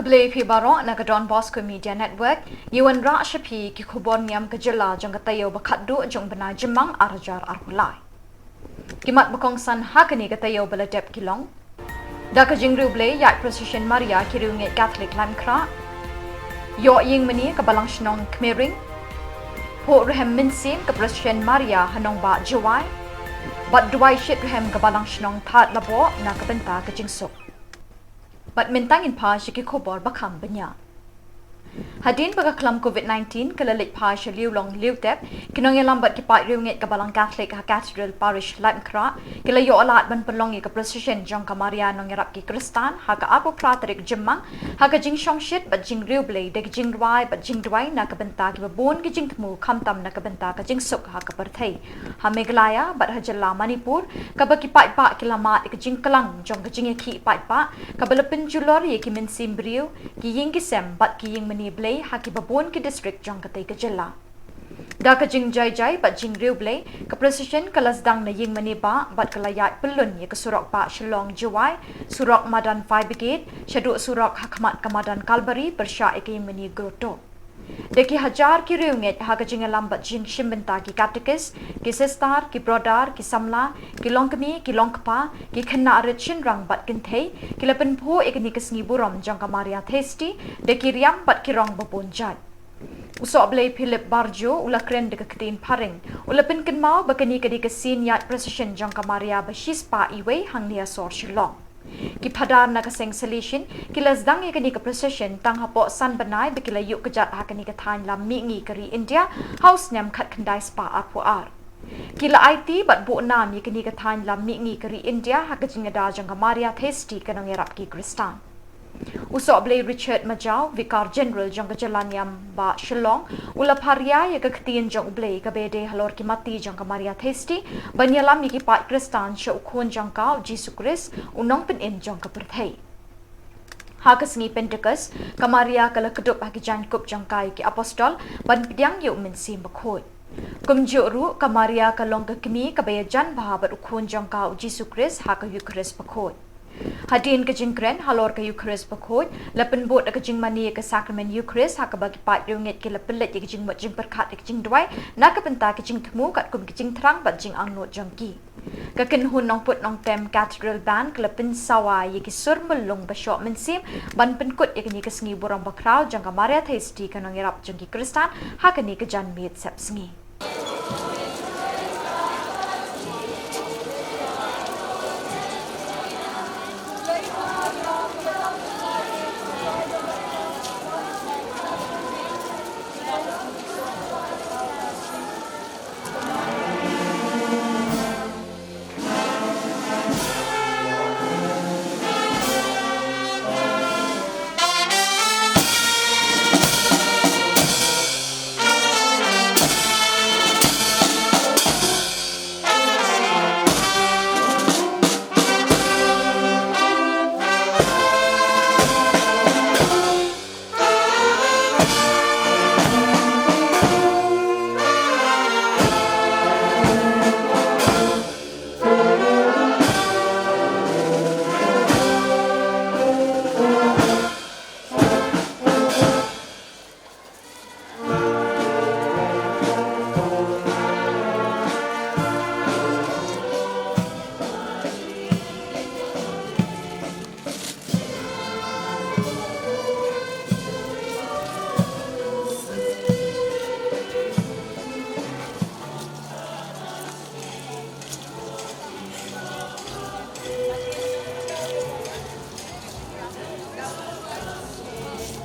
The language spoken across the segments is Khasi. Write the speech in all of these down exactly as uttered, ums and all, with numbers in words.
Khublei phi baroh na ka Don Bosco Media Network. Ngi wanrah sha phi ki khubor niam ka jylla jong ka taïew ba khatduh jong u bnai Jymmang ar hajar arphew lai. Ki mat ba kongsan ha kane ka taïew ba la dep ki long: Da ka jingriewblei ïaid procession Maria ki riewngeit Katholik Laitumkhrah. Ïoh ïingmane ka Balang Shnong Kmering. Phuh rhem mynsiem ka procession Maria ha nongbah Jowai. Bad duwai shitrhem ka Balang Shnong Thadlaboh na ka bynta ka jingsuk. Bad mynta ngin phai sha ki khubor ba kham bniah. Hadien ba ka khlam covid nineteen ka la leit phai sha liewlong liewtep, ki nongïalam bad ki paid riewngeit ka Balang Katholik ha Cathedral Parish Laitumkhrah ki la ïoh lad ban pynlong ïa ka procession jong ka Maria Nongïarap ki Khristan ha ka arphew phra tarik Jymmang, ha ka jingshongshit bad jingriewblei da ki jingrwai bad jingduwai na ka bynta kiba bun ki jingthmu khamtam na ka bynta ka jingsuk ha ka pyrthei, ha Meghalaya bad ha jylla Manipur, kaba ki paidbah ki la mad ïa ka jingklang jong ka jingïakhih paidbah kaba la pynjulor ïa ki mynsiem briew, ki ïing ki sem bad ki ïingmane Blei ha kiba bun ki district jong katei ka jylla. Da ka jingjaijai bad jingriewblei, ka procession ka la sdang na ïingmane bah bad ka la ïaid pyllun ïa ka surok bah Shillong Jowai, surok madan Fire Brigade, shaduh surok ha khmat ka madan Kalbari pyrshah ïa ka ïingmane Grotto. Da ki hajar ki riewngeit ha ka jingïalam bad jingshim bynta ki katekis, ki sister, ki brother, ki samla, ki longkmie, ki longkpa, ki khynnah rit shynrang bad kynthei, ki la pynphuh ïa kane ka sngi burom jong ka Maria Theisotti da ki riam bad ki rong ba bun jait. U Sohblei Philip Barjo u la kren da ka ktien phareng. U la pynkynmaw ba kane ka dei ka sien ïaid procession jong ka Maria ba shispah iwei hangne ha sor Shillong. Ki phadar na ka seng Salesian ki la sdang ïa kane ka procession tang hapoh san bnai ba ki la ïuh kjat ha kane ka thaiñ lam mihngi ka ri India ha u snem khatkhyndai spah arphew ar. Ki la aiti bad buh nam ïa kane ka thaiñ lam mihngi ka ri India ha ka jingïada jong ka Maria Theisotti ka Nongïarap ki Khristan. U Sohblei Richard Majaw, Vicar General jong ka jylla niam bah Shillong, u la pharia ïa ka ktien jong U Blei kaba ïadei halor ki matti jong ka Maria Theisotti ban ïalam ïa ki paid Khristan sha u Khun jong ka, u Jisu Khrist, u Nongpynim jong ka pyrthei. Ha ka sngi Pentekost, ka Maria ka la kdup ha ki jaiñkup jong ka ïa ki apostol ban pdiang ïa u Mynsiem Bakhuid. Kumjuh ruh, ka Maria ka long ka kmie kaba ïajan bha bad u Khun jong ka, u Jisu Khrist, ha ka Eukharist Bakhuid. Hadien ka jingkren halor ka Eukharist Bakhuid, la pynbud da ka jingmane ïa ka Sakramen Eukharist ha kaba ki paid riewngeit ki la pynleit ïa ka jingmut jingpyrkhat ïa ka jingduwai na ka bynta ka jingthmu katkum ka jingthrang bad jingangnud jong ki. Ka kynhun nongput nongtem Cathedral Band ka la pynsawa ïa ki sur myllung ba shoh mynsiem ban pynkut ïa kane ka sngi burom bakhraw jong ka Maria Theisotti ka Nongïarap jong ki Khristan ha kane ka janmiet sepsngi.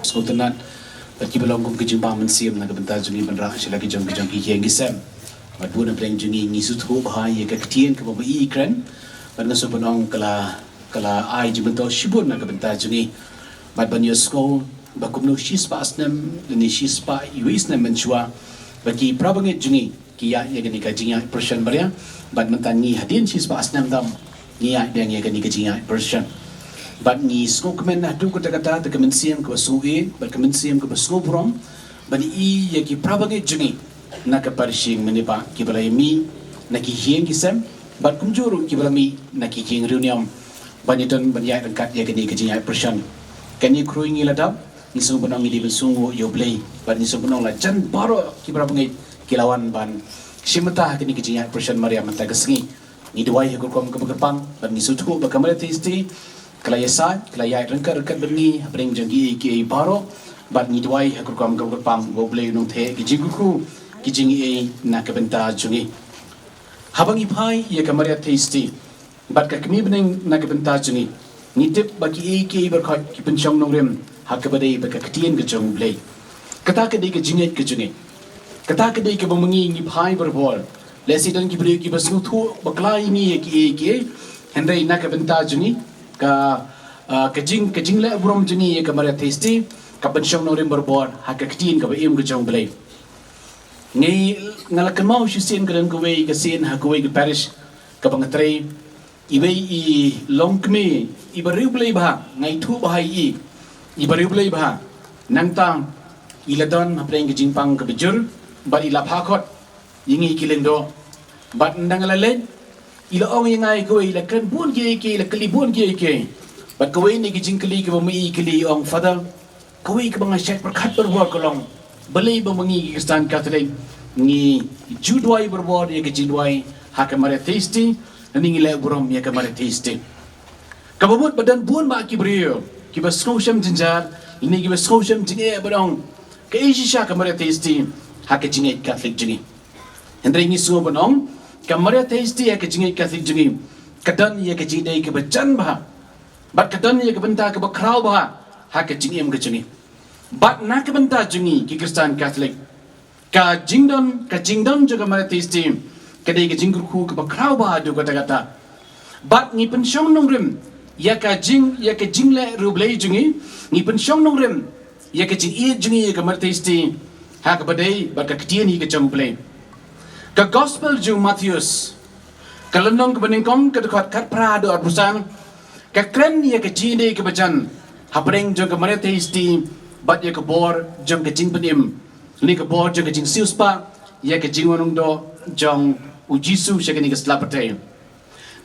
Sngewtynnat bad kiba long kum ka jingbam mynsiem na ka bynta jong ngi ban rah sha la ki jong ki jong ki ïing ki sem. Bad bun na pdeng jong ngi ngi sngewthuh bha ïa ka ktien kaba ma i kren. Bad nga sngewbha ban ong ka la ka la ai jingmyntoi shibun na ka bynta jong ngi. Bad ban ïohsngew ba kumno shispah snem lane shispah iwei snem mynshuwa ba ki parabangeit jong ngi ki ïaid ïa kane ka jingïaid procession Maria. Bad mynta ngi hadien shispah snem tam ngi ïaid biang ïa kane ka jingïaid procession. Bad ngi sngewkmen haduh katta katta da ka mynsiem kaba sngewbha bad ka mynsiem kaba sngewburom ban i ïa ki parabangeit jong ngi na ka parish mynne ba kiba la ïa mih na ki ïing ki sem bad kumjuh ruh kiba la mih na ki ïing riewniam ban ïadon ban ïaid ryngkat ïa kane ka jingïaid procession. Kane khrui ngi la dap, ngi sngewbha ban ong ngi dei ban sngewnguh ïa U Blei, bad ngi sngewbha ban ong la jan baroh kiba la bangeit ki la wan ban shim bynta ha kane ka jingïaid Passion Maria mynta ka sngi. Ngi duwai ha ka rukom kaba kyrpang, bad ngi sngewthuh ba ka Maria Theisotti ka la ïasaid, ka la ïaid ryngkat ryngkat bad ngi hapdeng jong kiei kiei baroh, bad ngi duwai ha ka rukom kaba kyrpang ba U Blei un nang theh ki jingkyrkhu, ki jingaiei na ka bynta jong ngi. Haba ngi phai ïa ka Maria Theisotti bad ka kmie bneng na ka bynta jong ngi, ngi tip ba kiei kiei baroh ki pynshong nongrim ha kaba dei bad ka ktien ka jong U Blei. Kata ka dei ka jingngeit ka jong ngi. Kata ka dei kaba ma ngi ngi phai barabor. Lehse don ki briew kiba sngewthuh bakla ïa ngi ïa kiei kiei, hynrei na ka bynta jong ngi, ka, ah, ka jing, ka jingleh burom jong ngi ïa ka Maria Theisotti ka pynshong nongrim barabor ha ka ktien kaba im ka jong U Blei. Ngi, nga la kynmaw shisien ka don kawei ka sien ha kawei ka parish kaba nga trei, iwei i longkmie iba riewblei bha, nga ithuh bha ïa i, iba riewblei bha. Nangta i la don hapdeng ka jingpang kaba jur bad i la phah khot ïa ngi ki lyngdoh. Bad ynda nga la leit, i la ong ïa nga ïa kawei, i la kren bun kiei kiei, i la kylli bun kiei kiei. Bad kawei na ki jingkylli kaba ma i kylli, i ong, Father, kawei kaba nga shait pyrkhat barabor ka long, balei ba ma ngi ki Khristan Katholik ngi ju duwai barabor ïa ka jingduwai ha ka Maria Theisotti, lane ngi leh burom ïa ka Maria Theisotti? Kaba mut ba don bun bah ki briew kiba sngewshem jynjar, lane kiba sngewshem jingeh ban ong, kaei shisha ka Maria Theisotti ha ka jingngeit Katholik jong ngi? Hynrei ngi sngewbha ban ong, ka Maria Theisotti ha ka jingngeit Katholik jong ngi ka don ïa ka jingdei kaba jan bha, bad ka don ïa ka bynta kaba khraw bha ha ka jingim ka jong ngi. Bad na ka bynta jong ngi ki Khristan Katholik, ka jingdon, ka jingdon jong ka Maria Theisotti ka dei ka jingkyrkhu kaba khraw bha haduh katta katta. Bad ngi pynshong nongrim ïa ka jing, ïa ka jingleh riewblei jong ngi, ngi pynshong nongrim ïa ka jingïeit jong ngi ïa ka Maria Theisotti ha kaba dei bad ka ktien hi ka jong U Blei. Ka Gospel jong u Mathaios, ka lynnong kaba nyngkong, ka dkhot khatphra haduh arphew san, ka kren ïa ka jingïadei kaba jan hapdeng jong ka Maria Theisotti bad ïa ka bor jong ka jingpynim, lane ka bor jong ka jingsiewspah ïa ka jingwan longdoh jong U Jisu sha kane ka sla pyrthei.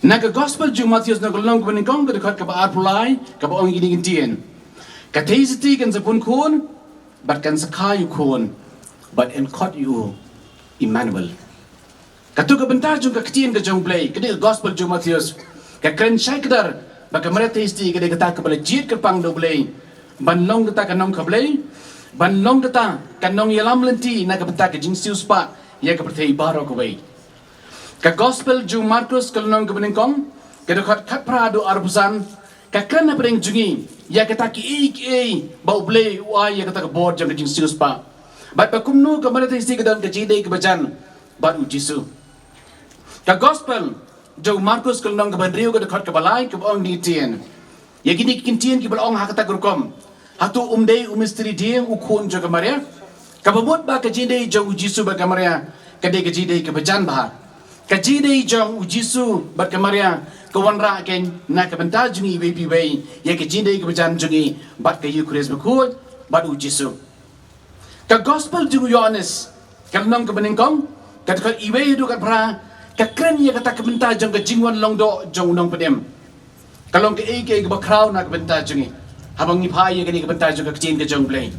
Na ka Gospel jong u Mathaios, na ka lynnong kaba nyngkong, ka dkhot kaba arphew lai, kaba ong ïa kine ki ktien: Ka Theisotti kan sa pun khun, bad kan sa kha ïa u khun, bad yn khot ïa u Immanuel. Kato ka bynta jong ka ktien ka jong U Blei, ka dei ka Gospel jong u Mathaios, ka kren shai kdar ba ka Maria Theisotti ka dei kata kaba la jied kyrpang da U Blei ban long kata ka nongkha Blei, ban long kata ka nongïalam lynti na ka bynta ka jingsiewspah ïa ka pyrthei baroh kawei. Ka Gospel jong u Markos, ka lynnong kaba nyngkong, ka dkhot khatphra haduh arphew san, ka kren hapdeng jong ngi ïa kata kiei kiei ba U Blei u ai ïa kata ka bor jong ka jingsiewspah, bad ba kumno ka Maria Theisotti ka don ka jingïadei kaba jan bad U Jisu. Ka Gospel jong u Markos, ka lynnong kaba hynriew, ka dkhot kaba lai, kaba ong kine ki ktien. Ïa kine ki ktien kiba la ong ha kata ka rukom, hato um dei u mistri dieng u khun jong ka Maria? Kaba mut ba ka jingïadei jong U Jisu bad ka Maria ka dei ka jingïadei kaba jan bha. Ka jingïadei jong U Jisu bad ka Maria ka wanrah keiñ na ka bynta jong ngi iwei pa iwei ïa ka jingïadei kaba jan jong ngi bad ka Eukharist bakhuid bad U Jisu. Ka Gospel jong u Ïoannis, ka lynnong kaba nyngkong, ka dkhot iwei haduh khatphra, ka kren ïa kata ka bynta jong ka jingwan longdoh jong u Nongpynim. Ka long kaei kaei kaba khraw na ka bynta jong ngi haba ngi phai ïa kane ka bynta jong ka ktien ka jong U Blei.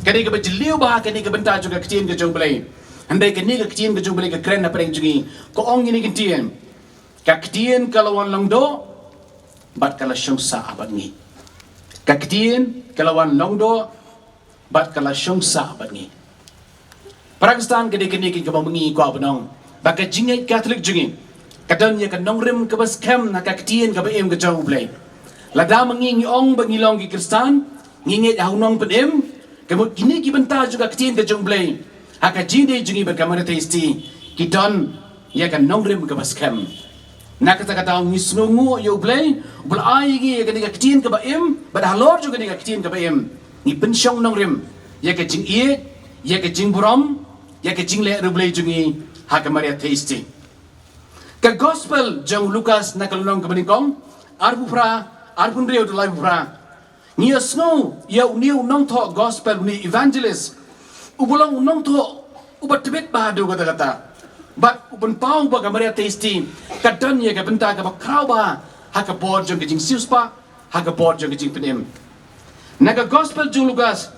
Ka dei kaba jylliew bha kane ka bynta jong ka ktien ka jong U Blei. Hynrei kane ka ktien ka jong U Blei ka kren hapdeng jong ngi, ka ong ïa kine ki ktien: Ka ktien ka la wan longdoh bad ka la shong sah bad ngi. Ka ktien ka la wan longdoh bad ka la shong sah bad ngi. Para Khristan, ka dei kane kaba ma ngi kwah ban ong ba ka jingngeit Katholik jong ngi ka don ïa ka nongrim kaba skhem na ka ktien kaba im ka jong U Blei. Lada ma ngi ngi ong ba ngi long ki Khristan, ngi ngeit ha u Nongpynim, ka mut kine ki bynta jong ka ktien ka jong U Blei ha ka jingïadei jong ngi bad ka Maria Theisotti ki don ïa ka nongrim kaba skhem. Na kata ka daw ngi sngewnguh ïa U Blei uba la ai ïa ngi ïa kane ka ktien kaba im, bad halor jong kane ka ktien kaba im ngi pynshong nongrim ïa ka jingïeit, ïa ka jingburom, ïa ka jingleh riewblei jong ngi ha ka Maria Theisotti. Ka Gospel jong u Lukas, na ka lynnong kaba nyngkong, arphew phra, arphew hynriew haduh laiphew phra, ngi ïohsngew ïa une u nongthoh Gospel, une u evangelist, uba long u nongthoh uba tbit bha haduh katta katta, bad u pynpaw ba ka Maria Theisotti ka don ïa ka bynta kaba khraw bha ha ka bor jong ka jingsiewspah, ha ka bor jong ka jingpynim. Na ka Gospel jong u Lukas,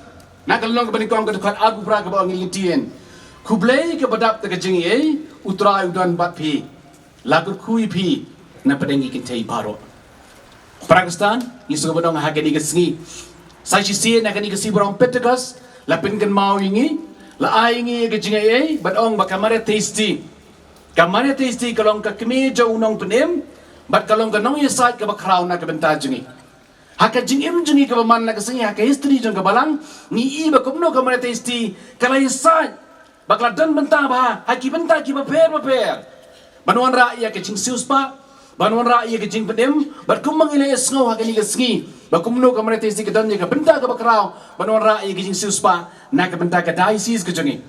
na ka lynnong kaba nyngkong, ka dkhot arphew phra, kaba ong ïa ngi, Khublei kaba dap da ka jingaiei, U Trai u don bad phi. La kyrkhu ïa phi na pdeng ki kynthei baroh. Para Khristan, ngi sngewbha ban ong ha kane ka sngi, sa shisien na kane ka sngi ba rong Pentekost, la pynkynmaw ïa ngi, la ai ïa ngi ïa ka jingaiei, bad ong ba ka Maria Theisotti, ka Maria Theisotti ka long ka kmie jong u nongpynim, bad ka long ka nongïasaid kaba khraw na ka bynta jong ngi. Ha ka jingim jong ngi kaba man la ka sngi, ha ka history jong ka balang, ngi i ba kumno ka Maria Theisotti ka la ïasaid, ba ka la don bynta bha ha ki bynta kiba pher bapher, ban wanrah ïa ka jingsiewspah, ban wanrah ïa ka jingpynim, bad kumba ngi la ïasngew ha kane ka sngi, ba kumno ka Maria Theisotti ka don ïa ka bynta kaba khraw ban wanrah ïa ka jingsiewspah na ka bynta ka diocese ka jong ngi,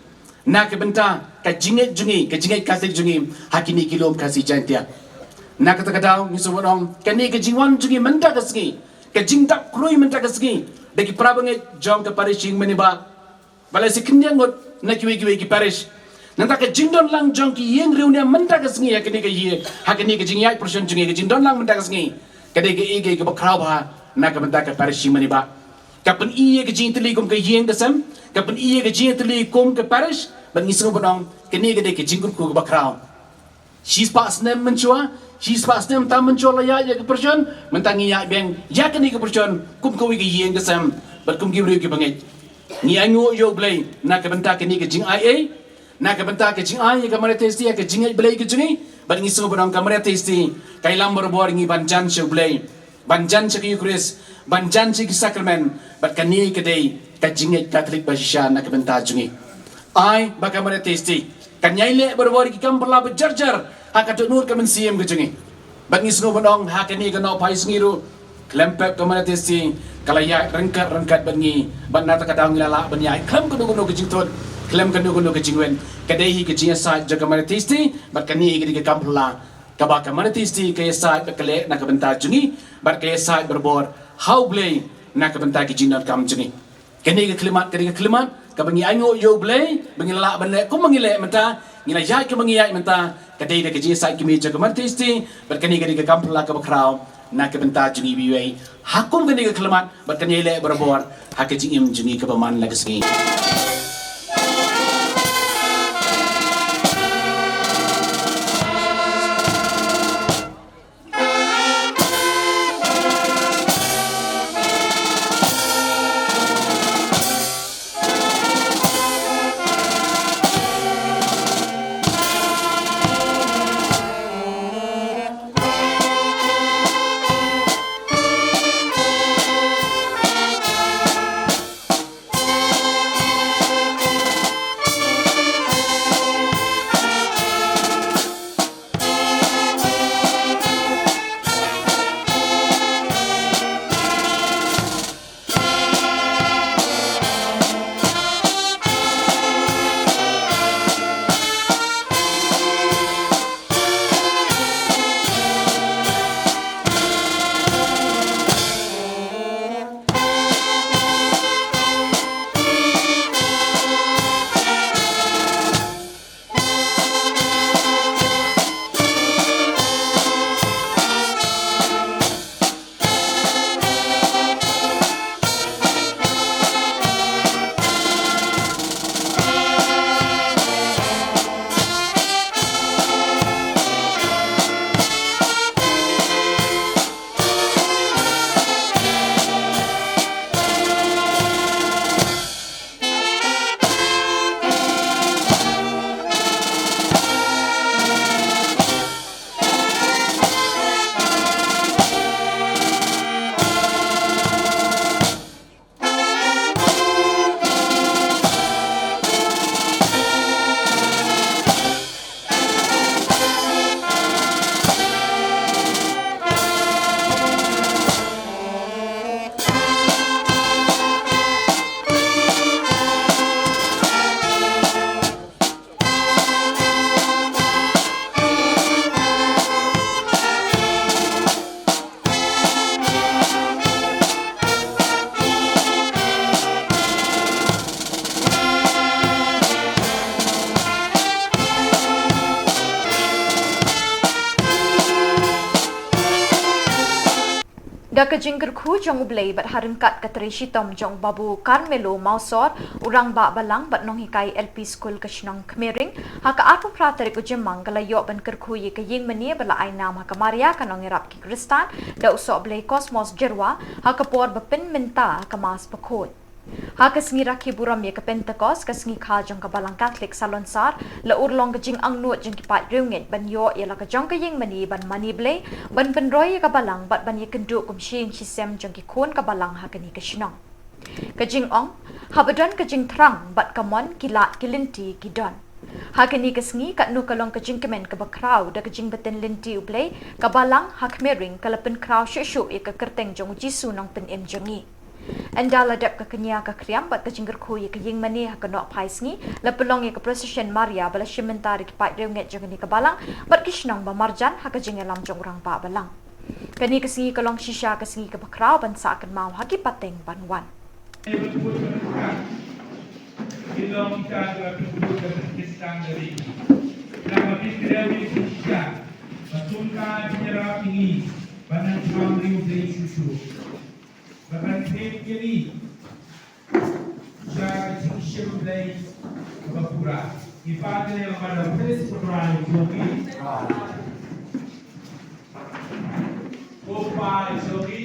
na ka bynta ka jingngeit jong ngi, ka jingngeit Katholik jong ngi ha kine ki lum Khasi Jaiñtia. Na kata ka daw, ngi sngewbha ban ong, kane ka jingwan jong ngi mynta ka sngi, ka jingdap khrui mynta ka sngi, da ki para bangeit jong ka parish Ïingmane Bah, ba la shu khyndiat ngut na kiwei kiwei ki parish. Nangta ka jingdon lang jong ki ïing riewniam mynta ka sngi ha kane ka ïing, ha kane ka jingïaid pyrshon jong ngi, ka jingdon lang mynta ka sngi, ka dei kaei kaei kaba khraw bha na ka bynta ka parish Ïingmane Bah. Ka pyni ïa ka jingïatylli kum ka ïing ka sem, ka pyni ïa ka jingïatylli kum ka parish, bad ngi sngewbha ban ong, kane ka dei ka jingkyrkhu kaba khraw. Shispah snem mynshuwa, shispah snem tam mynshuwa la ïaid ïa ka pyrshon, mynta ngi ïaid biang ïa kane ka pyrshon kum kawei ka ïing ka sem, bad kum ki briew ki bangeit. Ngi ainguh ïa U Blei na ka bynta kane ka jingaiei, na ka bynta ka jingai ïa ka Maria Theisotti ha ka jingngeit Blei ka jong ngi, bad ngi sngewbha ban ong ka Maria Theisotti ka ïalam barabor ïa ngi ban jan sha U Blei, ban jan sha ka Eucharist, ban jan sha ki sakramen, bad kane ka dei ka jingngeit Katholik ba shisha na ka bynta jong ngi. Ai ba ka Maria Theisotti kan ïai leh barabor ïa ki kam phylla ba jar jar ha ka dohnud ka mynsiem ka jong ngi. Bad ngi sngewbha ban ong, ha kane ka Nohphai Sngi ruh, khlem pep ka Maria Theisotti ka la ïaid ryngkat ryngkat bad ngi, bad na kata ka daw ngi la lah ban ïaid khlem kano kano ka jingthut, khlem kano kano ka jingwit. Ka dei hi ka jingïasaid jong ka Maria Theisotti, bad kane hi ka dei ka kam phylla kaba ka Maria Theisotti ka ïasaid bad ka leh na ka bynta jong ngi, bad ka ïasaid barabor ha U Blei na ka bynta ki jingdonkam jong ngi. Kane ka khyllipmat ka dei ka khyllipmat kaba ngi ainguh ïa U Blei ba ngi la lah ban leh kumba ngi leh mynta, ngi la ïaid kumba ngi ïaid mynta, ka dei da ka jingïasaid kmie jong ka Maria Theisotti, bad kane ka dei ka kam phylla kaba khraw na ka bynta jong ngi iwei iwei. Ha kum kane ka khyllipmat, bad kan ïai leh barabor ha ka jingim jong ngi kaba man la ka sngi. Da ka jingkyrkhu jong U Blei bad ha ryngkat ka trei shitom jong u Babu Carmelo Mawsor, u Rangbah Balang bad Nonghikai L P School ka shnong Khmering, ha ka arphew phra tarik u Jymmang ka la ïoh ban kyrkhu ïa ka ïingmane ba la ai nam ha ka Maria ka Nongïarap ki Khristan da u Sohblei Cosmos Jyrwa ha ka por ba pynmynta ha ka Mass Bakhuid. Ha ka sngi rakhe burom ïa ka Pentecost, ka sngi kha jong ka Balang Katholik Salonsar, la urlong ka jingangnud jong ki paid riewngeit ban ïoh ïa la ka jong ka ïingmane ban mane Blei, ban pynroi ïa ka Balang bad ban ïakynduh kum shi ïing shi sem jong ki khun ka Balang ha kane ka shnong. Ka jingong, haba don ka jingthrang bad ka mon, ki lad ki lynti ki don. Ha kane ka sngi katno ka long ka jingkmen kaba khraw da ka jingbtin lynti U Blei, ka Balang ha Khmering ka la pynkhraw shuh shuh ïa ka kyrteng jong U Jisu Nongpynim jong ngi. Ynda la dep ka kñia ka khriam bad ka jingkyrkhu ïa ka ïingmane ha ka nohphai sngi, la pynlong ïa ka procession Maria ba la shim bynta da ki paid riewngeit jong kane ka Balang bad ki shnong ba marjan ha ka jingïalam jong u Rangbah Balang. Kane ka sngi ka long shisha ka sngi kaba khraw ban sah kynmaw ha ki pateng ban wan. Ba kan thied ïa ngi sha ka jingshim Blei kaba pura. Ngi pan ka liang ban da praise ko Trai jong ngi. Ko Pa jong ngi.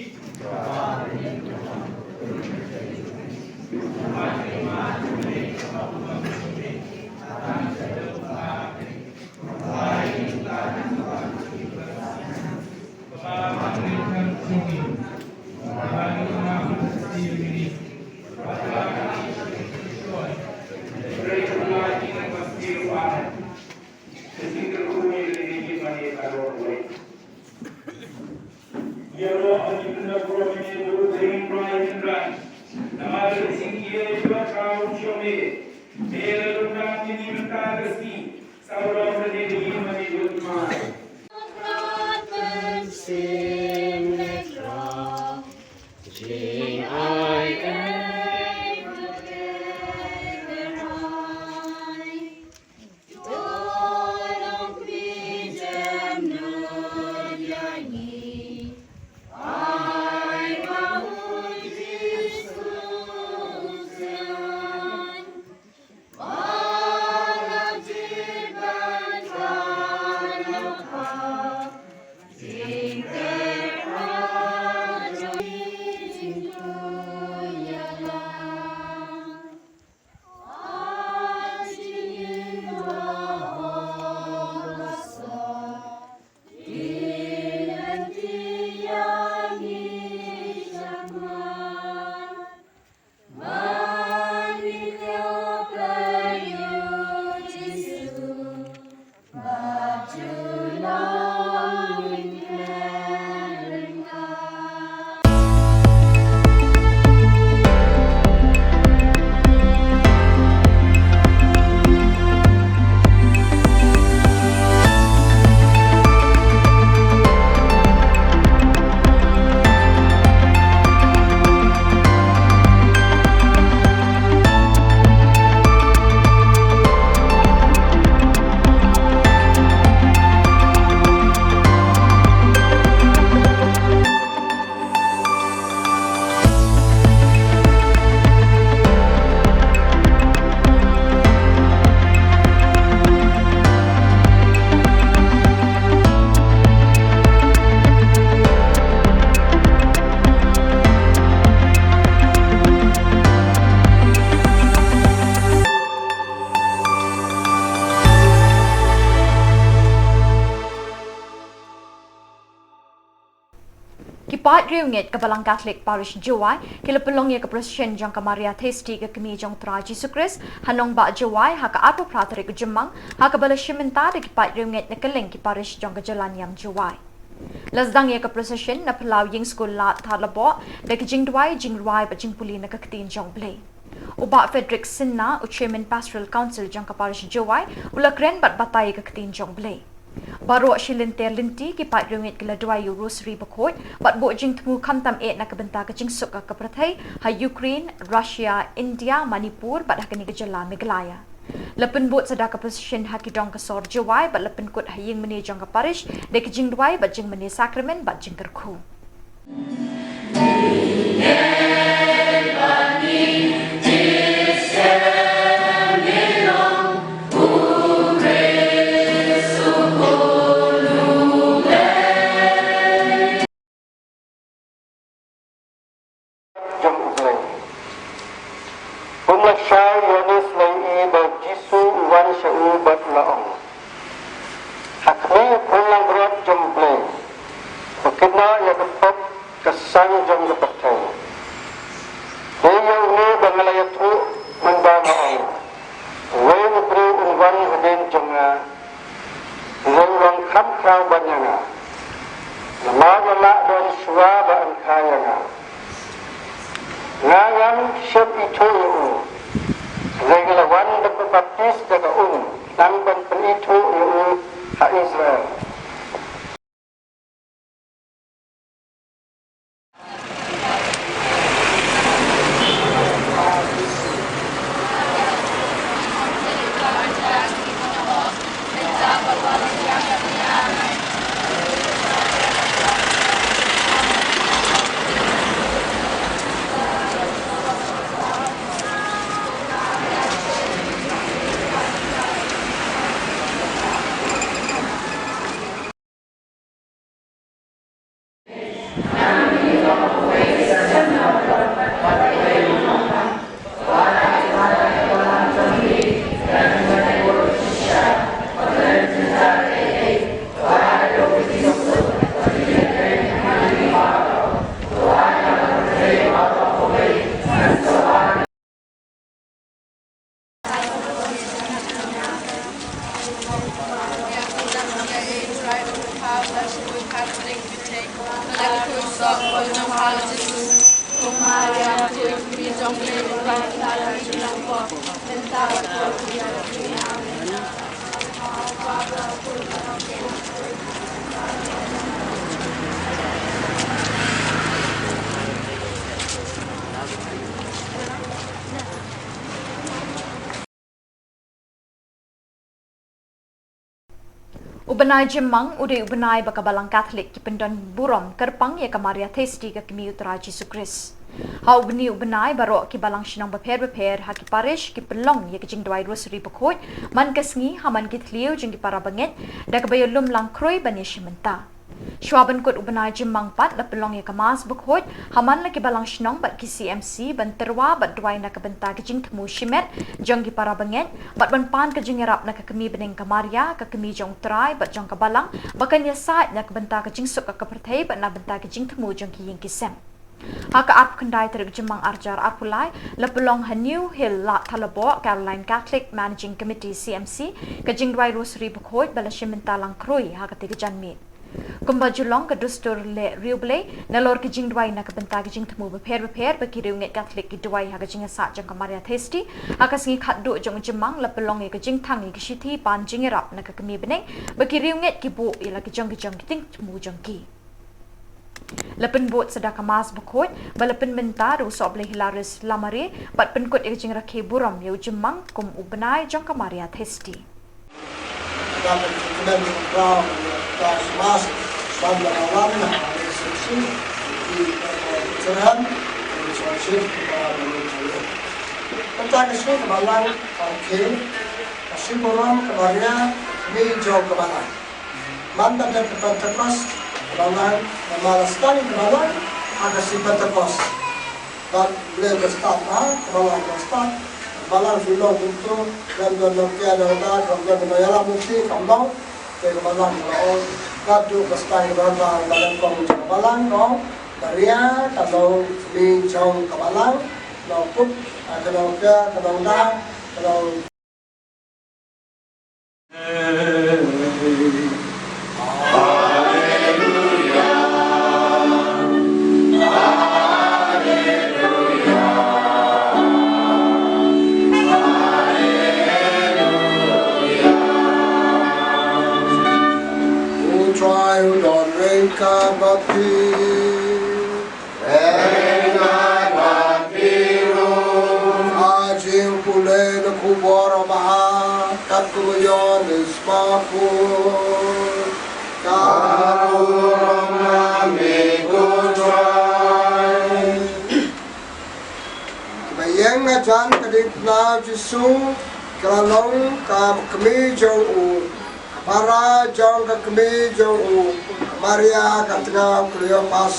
Ki paid riewngeit ka Balang Catholic Parish Jowai ki la pynlong ïa ka procession jong ka Maria Theisotti ka Kmie jong U Trai Jisu Khrist ha nongbah Jowai ha ka arphew phra tarik u Jymmang, ha kaba la shim bynta da ki paid riewngeit na kylleng ki parish jong ka jylla niam Jowai. La sdang ïa ka procession na phyllaw ïing skul Lad Thadlaboh da ki jingduwai, jingrwai bad jingpule na ka Ktien jong U Blei. U Bah Frederick Sinha, u Chairman Pastoral Council jong ka Parish Jowai, u la kren bad batai ïa ka Ktien jong U Blei. Baroh shi lynter lynti ki paid riewngeit ki la duwai ïa u Rosary Bakhuid bad buh jingthmu khamtam eh na ka bynta ka jingsuk ka pyrthei ha Ukraine, Russia, India, Manipur bad ha kane ka jylla Meghalaya. La pynbud sa da ka procession ha ki dong ka sor Jowai bad la pynkut ha ïingmane jong ka parish da ki jingduwai bad jingmane sakramen bad jingkyrkhu. Jong U Blei. Um la shai ïa une, la ïohi ba U Jisu u wan sha u bad u la ong: Ha khmih, U Khun langbrot jong U Blei, ba kynnoh ïa ka pop ka sang jong ka pyrthei. Dei ïa une ba nga la ïathuh mynba nga ong: Uwei u briew un wan hadien jong nga, u long kham khraw ban ïa nga, namar u la lah don shuwa ba yn kha ïa nga. Nga ngam shym ithuh ïa u, hynrei nga la wan ban baptis da ka um, khnang ban pynithuh ïa u ha Israel. U bnai Jymmang u dei u bnai ba ka Balang Katholik ki pyndon burom kyrpang ïa ka Maria Theisotti, ka kmie U Trai Jisu Khrist. Ha u bnai, u bnai baroh ki balang shnong bapher bapher ha ki parish ki pynlong ïa ka jingduwai Rosary Bakhuid man ka sngi ha man ki thliew jong ki para bangeit, da kaba ïalum lang khrui ban ïashim bynta. Shuwa ban kut u bnai Jymmang pat la pynlong ïa ka Mass Bakhuid ha man la ki balang shnong bad ki C M C ban tyrwa bad duwai na ka bynta ka jingthmu shimet jong ki para bangeit bad ban pan ka jingïarap na ka kmie bneng ka Maria, ka kmie jong U Trai bad jong ka Balang, ba kan ïasaid na ka bynta ka jingsuk ka pyrthei bad na bynta ka jingthmu jong ki ïing ki sem. Ha ka arphew khyndai tarik Jymmang arhajar arphew lai, la pynlong ha New Hill, Lad Thalaboh, Caroline Catholic Managing Committee C M C, ka jingduwai Rosary Bakhuid ba la shim bynta lang khrui ha katei ka janmiet. Kumba ju long ka dustur leh riewblei, nalor ki jingduwai na ka bynta ki jingthmu bapher bapher ba ki riewngeit Katholik ki duwai ha ka jingïasaid jong ka Maria Theisotti ha ka sngi khatduh jong u Jymmang, la pynlong ïa ka jingthang ïa ka shithi pan jingïarap na ka kmie bneng ba ki riewngeit ki buh ïa la ki jong ki jong ki jingthmu jong ki. La pynbud sa da ka Mass Bakhuid ba la pynbynta da u Sohblei Hilarius Lamare bad pynkut ïa ka jingrakhe burom ïa u Jymmang kum u bnai jong ka Maria Theisotti. Dang ka jingkmen jingkyrpad ïa ka Mass ban da ka wan na ka Maria Theisotti, ki, eh, ki jingkyrpad, ki jingkyrpad, ki jingkyrpad. Mynta ka sngi ka Balang ka rakhe, ka sngi burom ka Maria, kmie jong ka Balang. Mynta dei ka Pentekost ka Balang, namar la sdang ka Balang ha ka sngi Pentekost. Bad U Blei u stad, ha, ka Balang u stad. Ka Balang shu long kumto, lem don nongkea nongda, don nongïalam lynti, kam long. Te ka Balang ka long, ka dei ka sdang ka Balang, ka long kong jong ka Balang, ka long Maria, ka long kmie jong ka Balang, ka long kup, ka long kea, ka long da, ka long U Trai u don ryngkat bad phi. Ryngkat bad phi ruh. Ka jingpule na ka Khubor Babha kat kum u Ïoannis Markos. Ka burom na me ko Trai. Nga jan ka dei tnaw Jisu, ka la long ka kmie jong u, ka para jong ka kmie jong u, Maria ka tnga u Kleopas,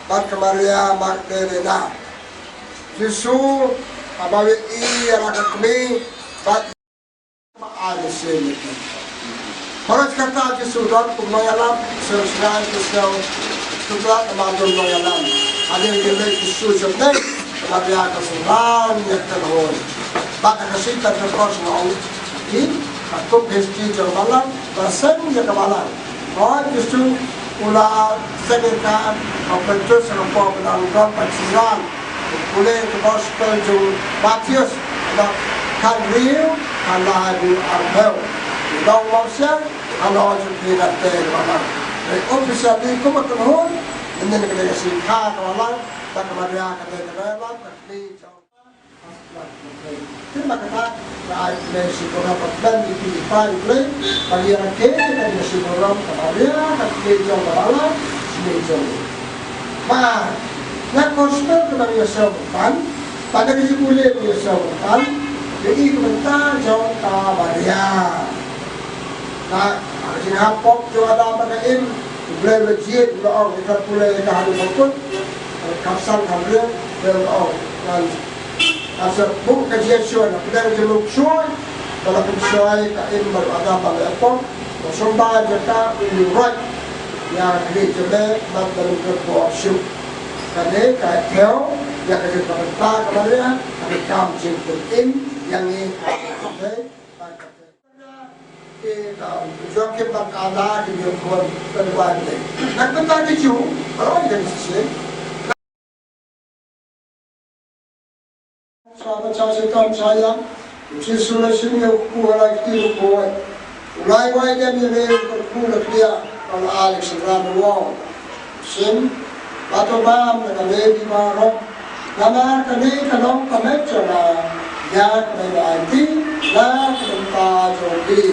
bad ka Maria Magdalena. Jisu, haba u ïohi ïa la ka kmie, bad Ba ai lehse ïa ki. Baroh kata Jisu don kum nongïalam, sngewsynei ki sngew sngewtynnat namar don nongïalam. Hadien ba leit Jisu sha bneng, Maria ka synran ïa ka kynhun. Bad ha ka sngi Pentekost nga ong ïa phi, ka kup history jong ka balang, ba seng ïa ka balang. Hooid, Jisu u la seng ïa ka, u Petrus, u Paul, u Andrew, bad u John. U pule ka gospel jong u Mathaios, bad khathynriew, khatlai bad arphew. U Nongmawsiang, halor jong phi lynti ka balang. Dei officially kum ka kynhun, mynnin ka dei ka sngi kha ka balang, bad ka Maria ka dei ka nongïalam, ka kmie jong Te ba kata ka ai khublei shibun ïa ka ban ïa ki para khublei ba ïa ka khublei ka shibun ïa ka Maria ka khublei jong ka Bala shibun jong ba na gospel ka ba ïa shibun ban ba na ka jibule ïa shibun ban ïa i ka bynta jong ka Maria. Na ka jinghap pop jong Adam bad ka Im, Blei ba jied ba ong ka pule ka hadu ka put ka san ka blei ba ong. Asa buk ka jia shon, ka dang jia luk shon, ba la pynshoi ka Im bad Adam ba la epong, ba shong ba jia ka u roi. Ïa ka kli jia me, bad ba luk ka bo shu. Ka ne ka theo, ïa ka jia ka bynta ka ba ria, ka kam jia ka Im, ïa ngi ka ka. Ki, um, Joachim bad Anna ki ïa khun pynwan ne. Nang pynta ki ju, baroh ki dang shisien. Sa ba cha shi tam cha ïa. U Jisu la shim ïa u kpu ha la kti u kpu. U lai wai dem ïa me u kpu la kdia. Ol Alex Ramon. Shim, bad to bam na ka lei baroh. Namar kane ka long ka met jong nga, ïa kaba ai ti, na ka bynta jong phi.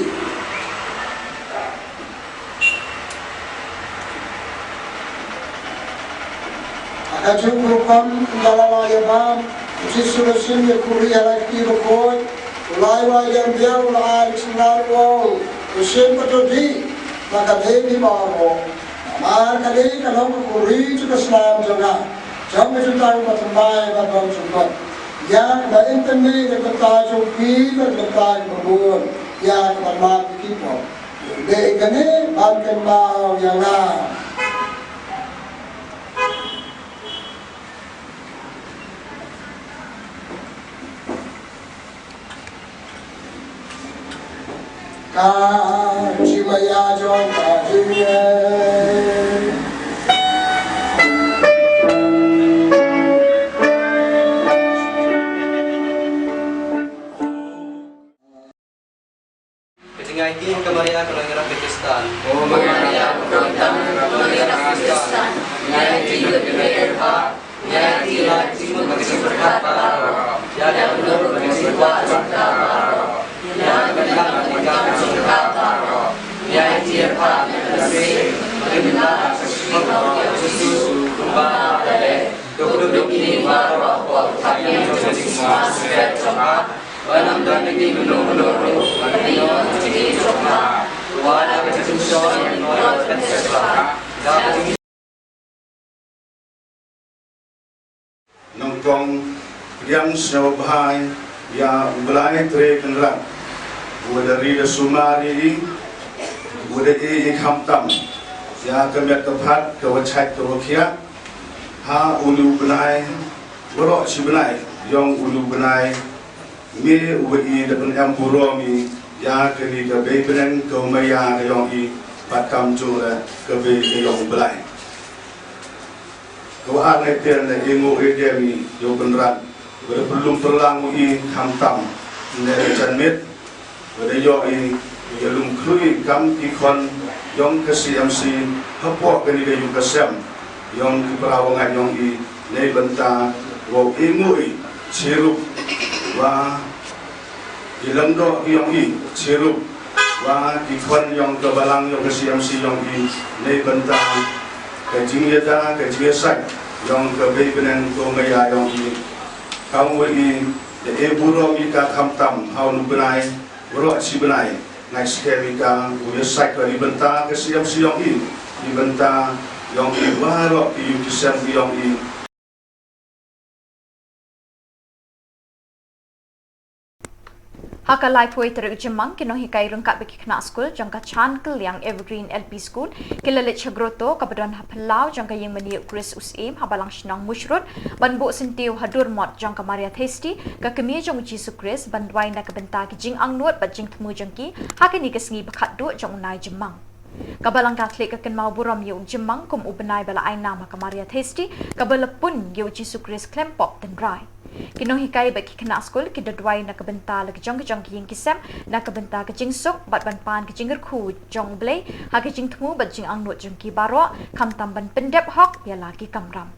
Ha kajuh ka rukom, ynda la ïa bam, u Jisu u la shim ïa u khuri ha la kti bakhuid, u lai wai dem biang, u la ai ïa u syndon, u ong, to shim bad to dih, na ka lei baroh. Namar kane ka long ka khuri jong ka snam jong nga, jong ka jutang bathymmai ba don jingmut. Ïa kaba in pynmih na ka bynta jong phi bad na ka bynta jong ka bun, ïa kaba map ïa ki pop. Dei kane ban kynmaw ïa nga. Ka jingmaïa jong ka jingeh. Ka jingïaid ka Maria ka nongïarap ka Khristan. O Maria ka nongïarap ka Khristan. Ïaid ïa ngi ki riewbeiñ. Nyngkong pdiang sngewbha ïa U Blai Trai Kynrad, uba da ri da sumar ïa i, uba da ïeit ïa i khamtam, ïa ka met ka phad, ka washait ka wakhiah, ha une u bnai, baroh shi bnai, ïong une u bnai, me uba i da pynem burom i ïa kane ka bei bneng ka maïa ka ïong i, bad kamjooh ka bei ka ïong U Blai. Kaba ar ne ter ne i nguh i dem i ïa u Kynrad, ba da pynlum pynlang u i khamtam ne ka janmiet, ba da ïoh i ïalum khlui kam ki khon ïong ka C M C hapoh kane ka ïung ka sem ïong ki para wangan ïong i, nei bynta wow i nguh i chirup wa ki lyngdoh ïong i, chirup wa ki khon ïong ka balang ïong ka C M C ïong i, nei bynta ka jingïada ka jingïasait ïong ka bei bneng ka maïa ïong i. Kam wa i da e burom i ka khamtam ha u bnai, waroh shi bnai ngai skhem i ka u ya cycle i bynta ka siem siem i, i bynta yong i waroh i u ki sem yong i. Ha ka laiphew tarik Jymmang, ki nonghikai ryngkat bad ki khynnah skul jong ka Chan Kylliang Evergreen L P School ki la leit sha grotto kaba don ha phyllaw jong ka ïing mane u Khrist u Syiem ha Balang Shnong Mushrood ban buh syntiew ha dur mot jong ka Maria Theisotti, ka kmie jong u Jisu Khrist, ban duwai na ka bynta ki jingangnud bad jingthmu jong ki ha kane ka sngi ba khatduh jong u Nai Jymmang. Ka Balang Katholik ka kynmaw burom ïa u Jymmang kum u bnai ba la ai nam ha ka Maria Theisotti kaba la pun ïa u Jisu Khrist khlem pop tynrai. Ki nonghikai bad ki khynnah skul ki da duwai na ka bynta la ki jong ki jong ki ïing ki sem, na ka bynta ka jingsuk bad ban pan ka jingkyrkhu jong U Blei ha ka jingthmu bad jingangnud jong ki baroh, khamtam ban pyndep hok ïa la ki kamram.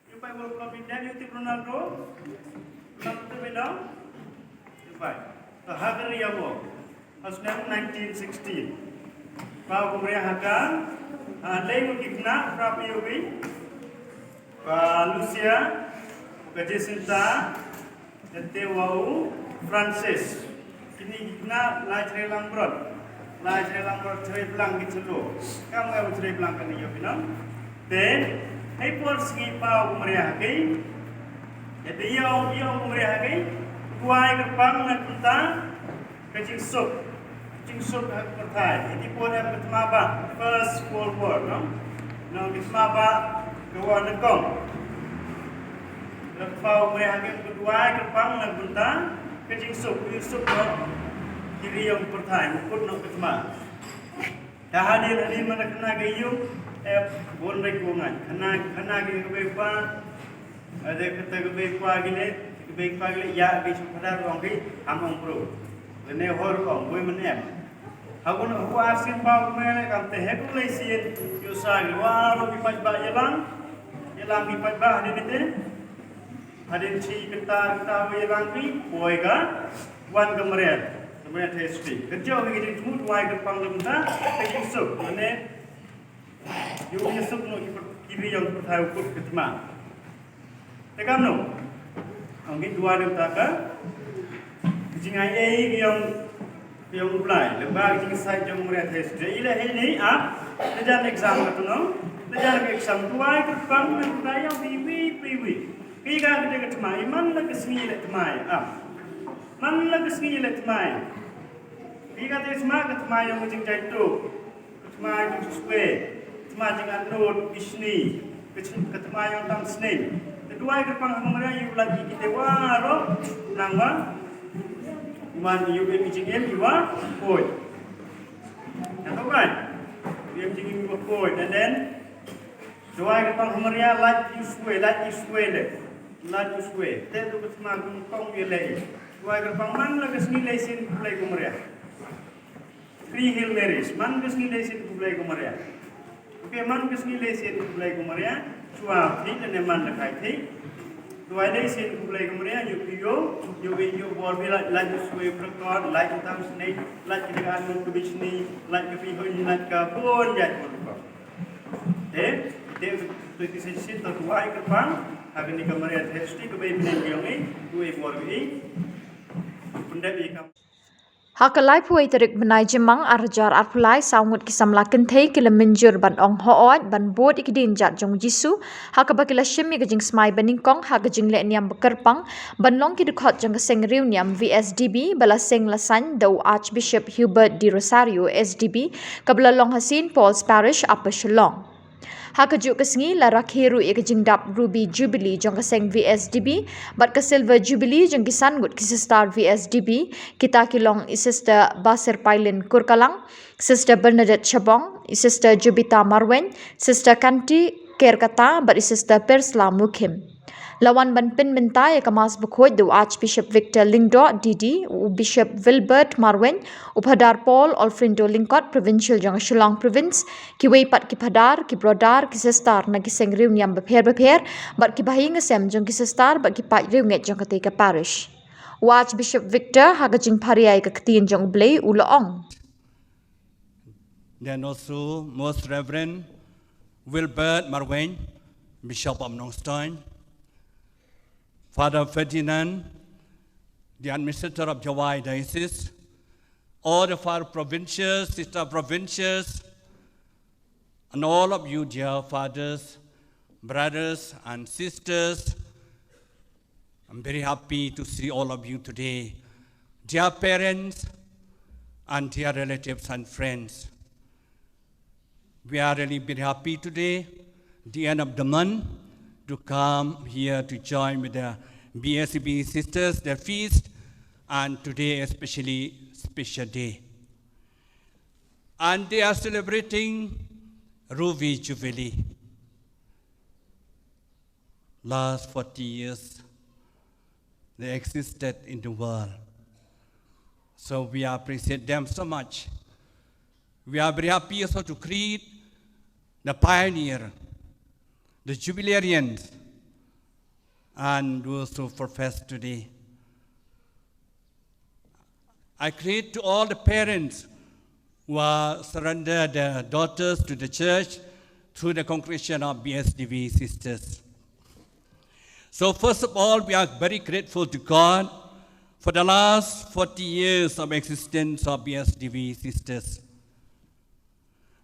Ïa bai World Cup India, ïa u tip Ronaldo. Ronaldo te bai dang. Ïa bai. To ha ka ri ïa wo. Ha snem nineteen sixteen. Ba u Maria ha ka. Ha lei u ki khynnah, pra phi ïa u wi. Ba Lucia, ka Jacinta, Te wa u Francis. Kine ki khynnah lai three lang brot. Lai three lang brot, three blang ki chalo. Kam nga u three blang kane ïa phi nong. Te, hei por sngi pa u Maria ha kei. Te ïa u, ïa u Maria ha kei. Kwai kyrpang na kynta. Ka jingsuk. Jingsuk ha ka pyrthai. Iti por em ka thma ba. First World War, no? No, ka thma ba. Ka war nyngkong. Lada phi ïohi ha ka duwai kyrpang na ka bynta ka jingsuk, u jingsuk noh ki ri jong ka pyrthai, u kut noh ka thma. Te hadien, hadien man la khana ka ïung, eh, bun beit u ngan. Khana, khana ki kaba ïa kpa, eh, te kata kaba ïa kpa ki leh, kaba ïa kpa ki leh, ïa ki shu phadar ong ki, ham ong bro. Lane hor ong, boi man em. Ha kano ka ar sien paw kumne, kam te heh u lei sien, ïoh sa ki waroh ki paidbah ïalang, ïalang ki paidbah hadien te. Hadien shi kynta kynta wei lang ri, poi ka wan ka Maria, ka Maria Theisotti. Ka jong ka jingthmu duwai kyrpang lem ta ka jingsuk, mane ïoh jingsuk noh ki, ki ri jong ki pathai u kut ka thma. Te kam noh, ong ki duwai lem ta ka jingai ei ki jong, ki jong U Blai, lem bad ka jingshai jong Maria Theisotti. Ila hei ni ap, te jan exam ka tu noh, te jan ka exam duwai kyrpang lem ta ïa wi wi wi wi. Ki ka kata ka thma, i man la ka sngi leh thma, ah. Man la ka sngi leh thma. Ki ka te thma, ka thma ïa ka jingjai tu. Ka thma ïa ka jingswe. Ka thma jingatnud, bishni. Ka thma ïa ka tam snem. Te duwai kyrpang ha Maria ïa u lad ki te waroh. Nang ba. Iman ïa u em jingim ïa wa. Koi. Ïa ka bai. Em jingim ïa wa koi. And then Duwai kyrpang ha Maria, lait ïa u swe, lait ïa u swe le. Lait ïa u swe. Te tu ka thma kum kong ïa lei. Duwai kyrpang man la ka sngi lei sien khublei ko Maria. Three Hail Marys, man ka sngi lei sien khublei ko Maria. Okay, man ka sngi lei sien khublei ko Maria. Shuwa thik ne man la kai thik. Duwai lei sien khublei ko Maria, ïa u phi ïoh, ïa u ïoh bor phi lait, lait ïa u swe protocol, lait ïa u tam snem, lait ka jingatnud ka bishni, lait ka phi hoi, lait ka bun jait bun ko. Te, te, te ki shisien to duwai kyrpang, ha kane ka Maria Theisotti kaba i bneng ki ong i, duwai bor i, pyndep i kam. Ha ka laiphew wei tarik bnai Jymmang ar hajar arphew lai, saw ngut ki samla kynthei ki la mynjur ban ong hooid, ban bud ïa ki dienjat jong U Jisu, ha kaba ki la shim ïa ka jingsmai banyngkong, ha ka jingleh niam ba kyrpang, ban long ki dkhot jong ka seng riewniam V S D B, ba la seng la saiñ da u Archbishop Hubert de Rosario S D B, kaba la long ha Saint Paul's Parish, Upper Shillong. Ha kajuh ka sngi la rakhe ruh ïa ka jingdap Ruby Jubilee jong ka seng V S D B, bad ka Silver Jubilee jong ki san ngut ki sister V S D B, kita ki long i Sister Basir Pailin Kurkalang, Sister Bernadette Shabong, i Sister Jubita Marwein, Sister Kanti Kerkata, bad i Sister Persla Mukhim. La wan ban pynmynta ïa ka Mass Bakhuid da u Archbishop Victor Lyngdoh D D, u Bishop Wilbert Marwein, u Phadar Paul Alfrindo Lyngkot, Provincial jong ka Shillong Province, kiwei pat ki phadar, ki brother, ki sister na ki seng riewniam bapher bapher, bad ki bahaïing hasem jong ki sister, bad ki paid riewngeit jong katei ka parish. U Archbishop Victor, ha ka jingpharia ïa ka ktien jong U Blei, u la ong. Then also, Most Reverend Wilbert Marwein, Bishop of Nongstoin, Father Ferdinand, the Administrator of Jowai Diocese, all the Father Provincials, Sister Provincials, and all of you, dear fathers, brothers, and sisters, I'm very happy to see all of you today. Dear parents and dear relatives and friends, we are really very happy today, the end of the month, to come here to join with the B S B sisters, their feast, and today especially special day. And they are celebrating Ruby Jubilee. Last forty years, they existed in the world. So we appreciate them so much. We are very happy also to greet the pioneer, the jubilarians, and those who profess today. I greet to all the parents who are surrender their daughters to the church through the congregation of B S D B sisters. So first of all, we are very grateful to God for the last forty years of existence of B S D B sisters.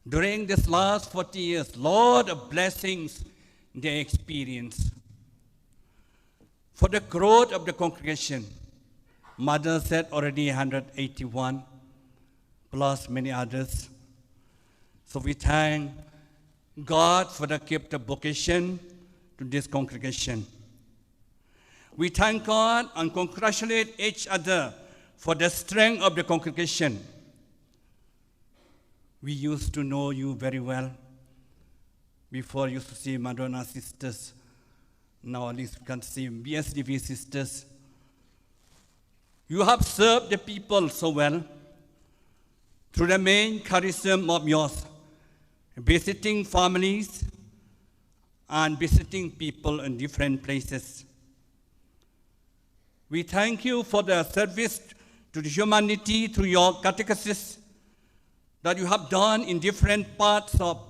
During this last forty years, lot of blessings they experience. For the growth of the congregation, Mother said already hundred eighty-one, plus many others. So we thank God for the gift of vocation to this congregation. We thank God and congratulate each other for the strength of the congregation. We used to know you very well. Before, used to see Madonna sisters. Now at least we can see B S D B sisters. You have served the people so well through the main charism of yours, visiting families and visiting people in different places. We thank you for the service to the humanity through your catechesis that you have done in different parts of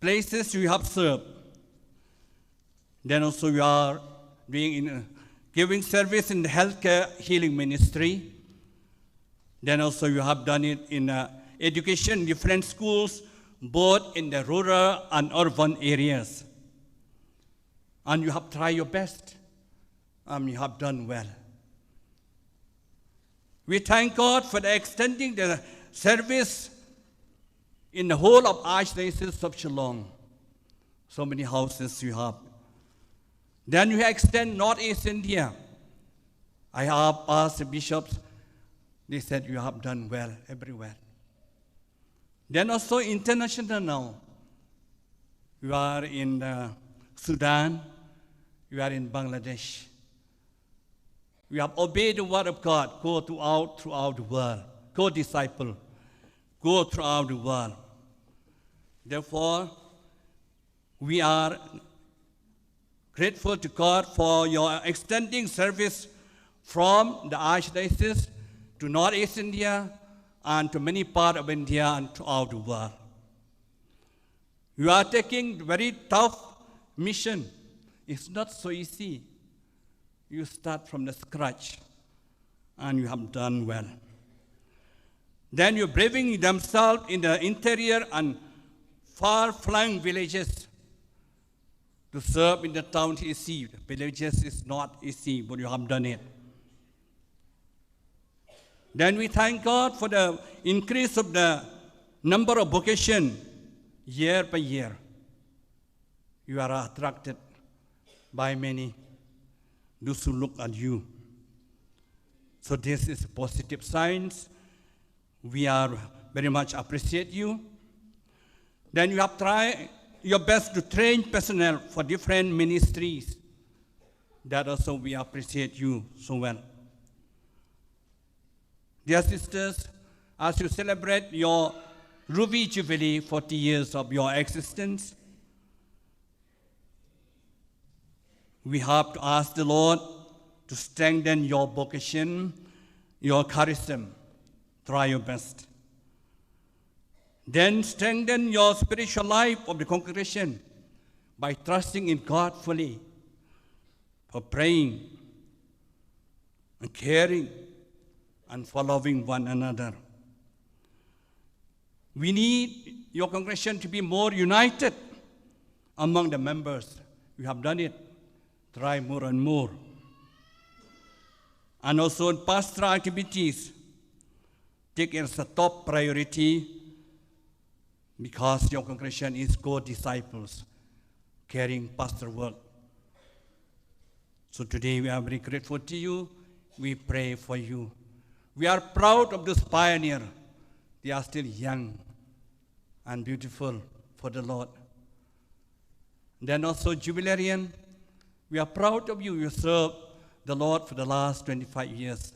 places you have served. Then also you are doing in, uh, giving service in the healthcare healing ministry. Then also you have done it in, uh, education, different schools, both in the rural and urban areas. And you have tried your best. And you have done well. We thank God for the extending the service in the whole of Archdiocese of Shillong. So many houses you have. Then you extend Northeast India. I have asked the bishops. They said you have done well everywhere. Then also international now. You are in, uh, Sudan. You are in Bangladesh. We have obeyed the word of God. Go throughout, throughout the world. Go disciple. Go throughout the world. Therefore, we are grateful to God for your extending service from the Archdiocese to Northeast India and to many parts of India and throughout the world. You are taking very tough mission. It's not so easy. You start from the scratch, and you have done well. Then you're braving themselves in the interior and far-flung villages to serve in the town is easy. The villages is not easy, but you have done it. Then we thank God for the increase of the number of vocation year by year. You are attracted by many, those who look at you. So this is positive signs. We are very much appreciate you. Then you have tried your best to train personnel for different ministries. That also we appreciate you so well. Dear sisters, as you celebrate your Ruby Jubilee, forty years of your existence, we have to ask the Lord to strengthen your vocation, your charism. Try your best. Then strengthen your spiritual life of the congregation by trusting in God fully, for praying and caring and following one another. We need your congregation to be more united among the members. You have done it. Try more and more. And also in pastoral activities, take it as a top priority because your congregation is co-disciples, carrying pastor work. So today we are very grateful to you. We pray for you. We are proud of this pioneer. They are still young and beautiful for the Lord. Then also jubilarian, we are proud of you. You served the Lord for the last twenty-five years.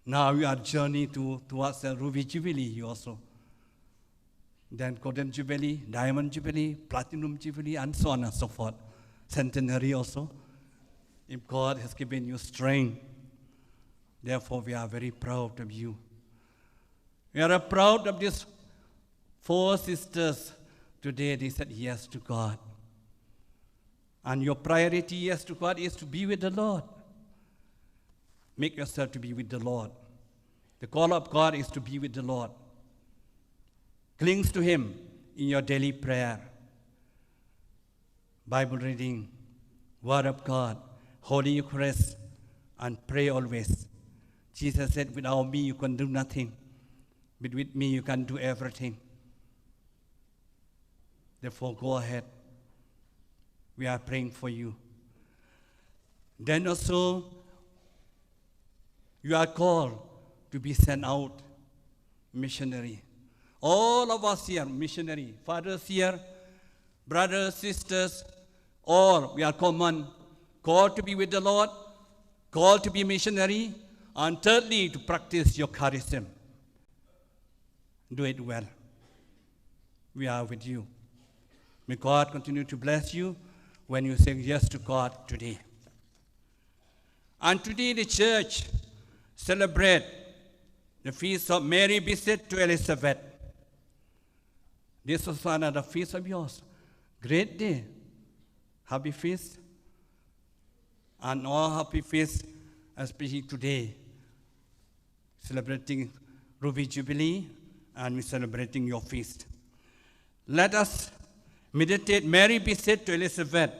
Now you are journey to, towards the Ruby Jubilee, you also. Then Golden Jubilee, Diamond Jubilee, Platinum Jubilee, and so on and so forth. Centenary also. If God has given you strength, therefore we are very proud of you. We are proud of these four sisters today. They said yes to God. And your priority, yes to God, is to be with the Lord. Make yourself to be with the Lord. The call of God is to be with the Lord. Clings to Him in your daily prayer, Bible reading, Word of God, Holy Eucharist, and pray always. Jesus said, "Without me, you can do nothing. But with me, you can do everything." Therefore, go ahead. We are praying for you. Then also, you are called to be sent out missionary. All of us here, missionary, fathers here, brothers, sisters, all, we are common, called to be with the Lord, called to be missionary, and thirdly, to practice your charism. Do it well. We are with you. May God continue to bless you when you say yes to God today. And today the church celebrate the feast of Mary visit to Elizabeth. This was another feast of yours. Great day. Happy feast. And all happy feast, especially today, celebrating Ruby Jubilee, and we're celebrating your feast. Let us meditate Mary visit to Elizabeth.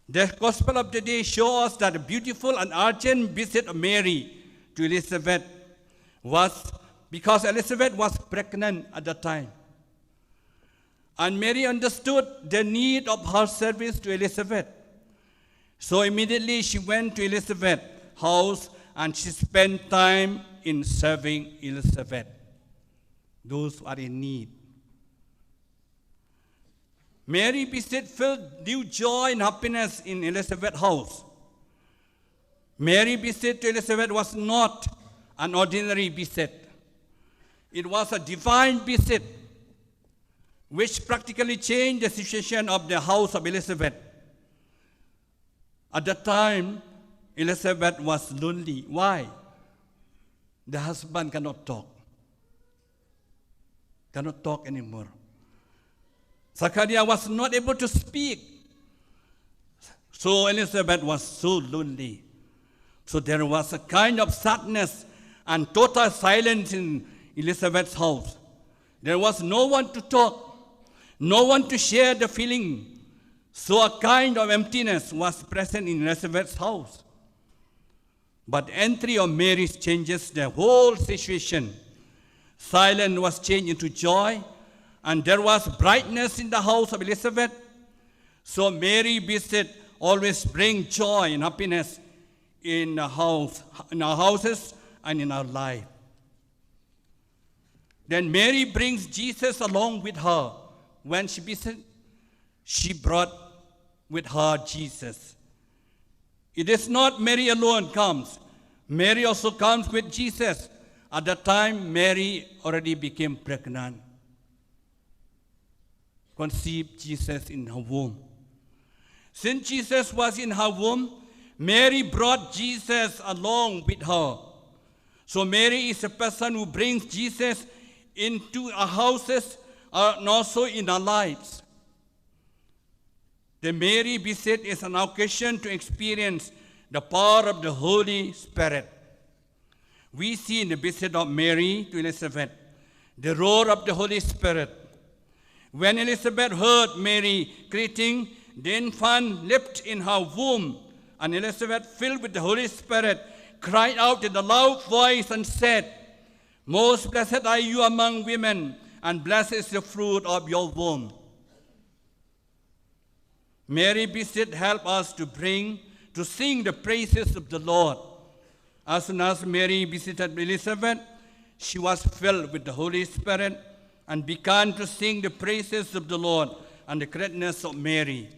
The Gospel of the day shows us that a beautiful and urgent visit of Mary to Elizabeth was because Elizabeth was pregnant at the time. And Mary understood the need of her service to Elizabeth. So immediately she went to Elizabeth's house and she spent time in serving Elizabeth. Those who are in need. Mary visit filled new joy and happiness in Elizabeth's house. Mary visit to Elizabeth was not an ordinary visit. It was a divine visit which practically changed the situation of the house of Elizabeth. At that time, Elizabeth was lonely. Why? The husband cannot talk. Cannot talk anymore. Zachariah was not able to speak. So Elizabeth was so lonely. So there was a kind of sadness and total silence in Elizabeth's house. There was no one to talk, no one to share the feeling. So a kind of emptiness was present in Elizabeth's house. But entry of Mary changes the whole situation. Silence was changed into joy, and there was brightness in the house of Elizabeth. So Mary visit always bring joy and happiness in the house, in our houses and in our life. Then Mary brings Jesus along with her. When she visit, she brought with her Jesus. It is not Mary alone comes. Mary also comes with Jesus. At that time, Mary already became pregnant, conceived Jesus in her womb. Since Jesus was in her womb, Mary brought Jesus along with her. So Mary is a person who brings Jesus into our houses, uh, and also in our lives. The Mary visit is an occasion to experience the power of the Holy Spirit. We see in the visit of Mary to Elizabeth the role of the Holy Spirit. When Elizabeth heard Mary greeting, the infant leaped in her womb, and Elizabeth, filled with the Holy Spirit, cried out in a loud voice and said, "Most blessed are you among women, and blessed is the fruit of your womb." Mary visit help us to bring, to sing the praises of the Lord. As soon as Mary visited Elizabeth, she was filled with the Holy Spirit and began to sing the praises of the Lord and the greatness of Mary.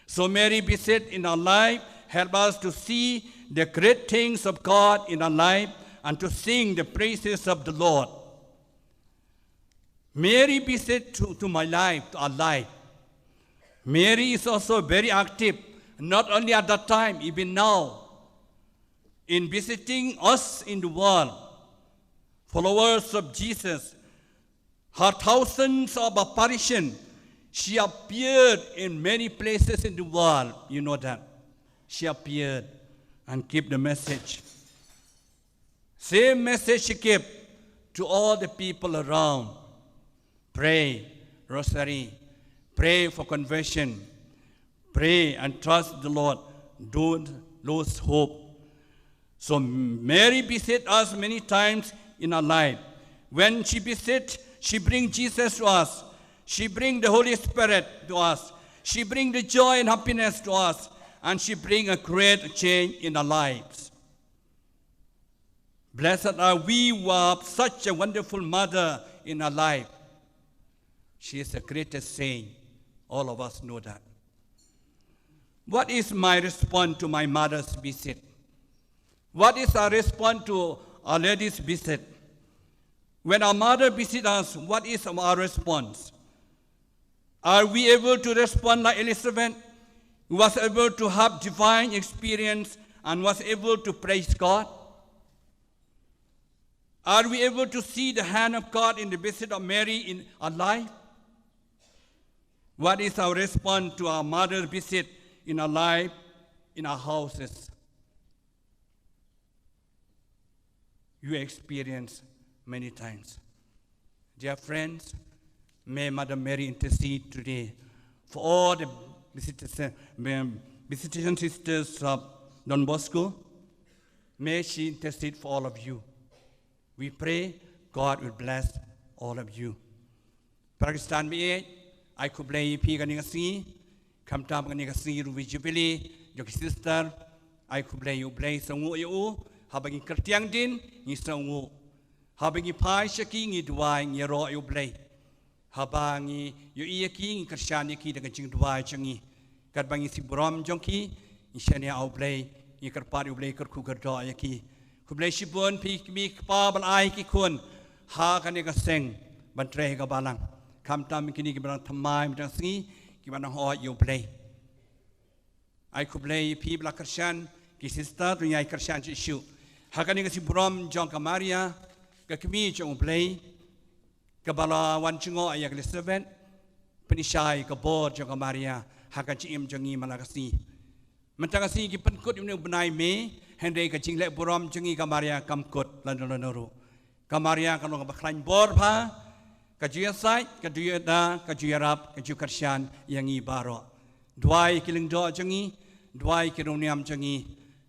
So Mary visit in our life help us to see the great things of God in our life and to sing the praises of the Lord. Mary visit to, to my life, to our life. Mary is also very active, not only at that time, even now, in visiting us in the world, followers of Jesus. Her thousands of apparition, she appeared in many places in the world. You know that. She appeared and keep the message. Same message she kept to all the people around. Pray, rosary, pray for conversion, pray and trust the Lord. Don't lose hope. So Mary visit us many times in our life. When she visit, she bring Jesus to us. She bring the Holy Spirit to us. She bring the joy and happiness to us. And she bring a great change in our lives. Blessed are we who have such a wonderful mother in our life. She is the greatest saint. All of us know that. What is my response to my mother's visit? What is our response to Our Lady's visit? When our mother visits us, what is our response? Are we able to respond like Elizabeth, who was able to have divine experience and was able to praise God? Are we able to see the hand of God in the visit of Mary in our life? What is our response to our mother's visit in our life, in our houses? You experience many times. Dear friends, may Mother Mary intercede today for all the visitors, um, visitation sisters of Don Bosco. May she intercede for all of you. We pray God will bless all of you. Para Khristan baieit, ai khublei ïa phi kane ka sngi, khamtam kane ka sngi Ruby Jubilee jong ki sister, ai khublei ïa U Blei, sngewnguh ïa u. Haba ngi kyrtiang dien ngi sngewnguh, haba ngi phai sha ki ngi duwai, ngi ïaroh ïa U Blei. Haba ngi ïohi ïa ki ngi kyrshan ïa ki da ka jingduwai jong ngi. Katba ngi sngewburom jong ki, ngi shaniah ha U Blei, ngi kyrpad ïa U Blei kyrkhu kyrdoh ïa ki. Khublei shibun phi ki kmie ki kpa ba la ai ki khun ha kane ka seng ban trei ha ka balang. Khamtam kine kiba dang thymmai mynta ka sngi, kiba dang hoi ïa U Blei. Ai khublei ïa phi ba la kyrshan, ki sister ruh ngi ai kyrshan shuh shuh. Ha kane ka sngewburom jong ka Maria, ka kmie jong U Blei, kaba la wan jngoh ïa ka Elizabeth, pynshai ka bor jong ka Maria ha ka jingim jong ngi man la ka sngi. Mynta ka sngi ki pynkut ïa une u bnai May, hynrei ka jingleh burom jong ngi ka Maria kam kut lano lano ruh. Ka Maria ka long kaba khlaiñ bor bha, ka ju ïasaid, ka ju ïada, ka ju ïarap, ka ju kyrshan ïa ngi baroh. Duwai ki lyngdoh jong ngi, duwai ki riewniam jong ngi,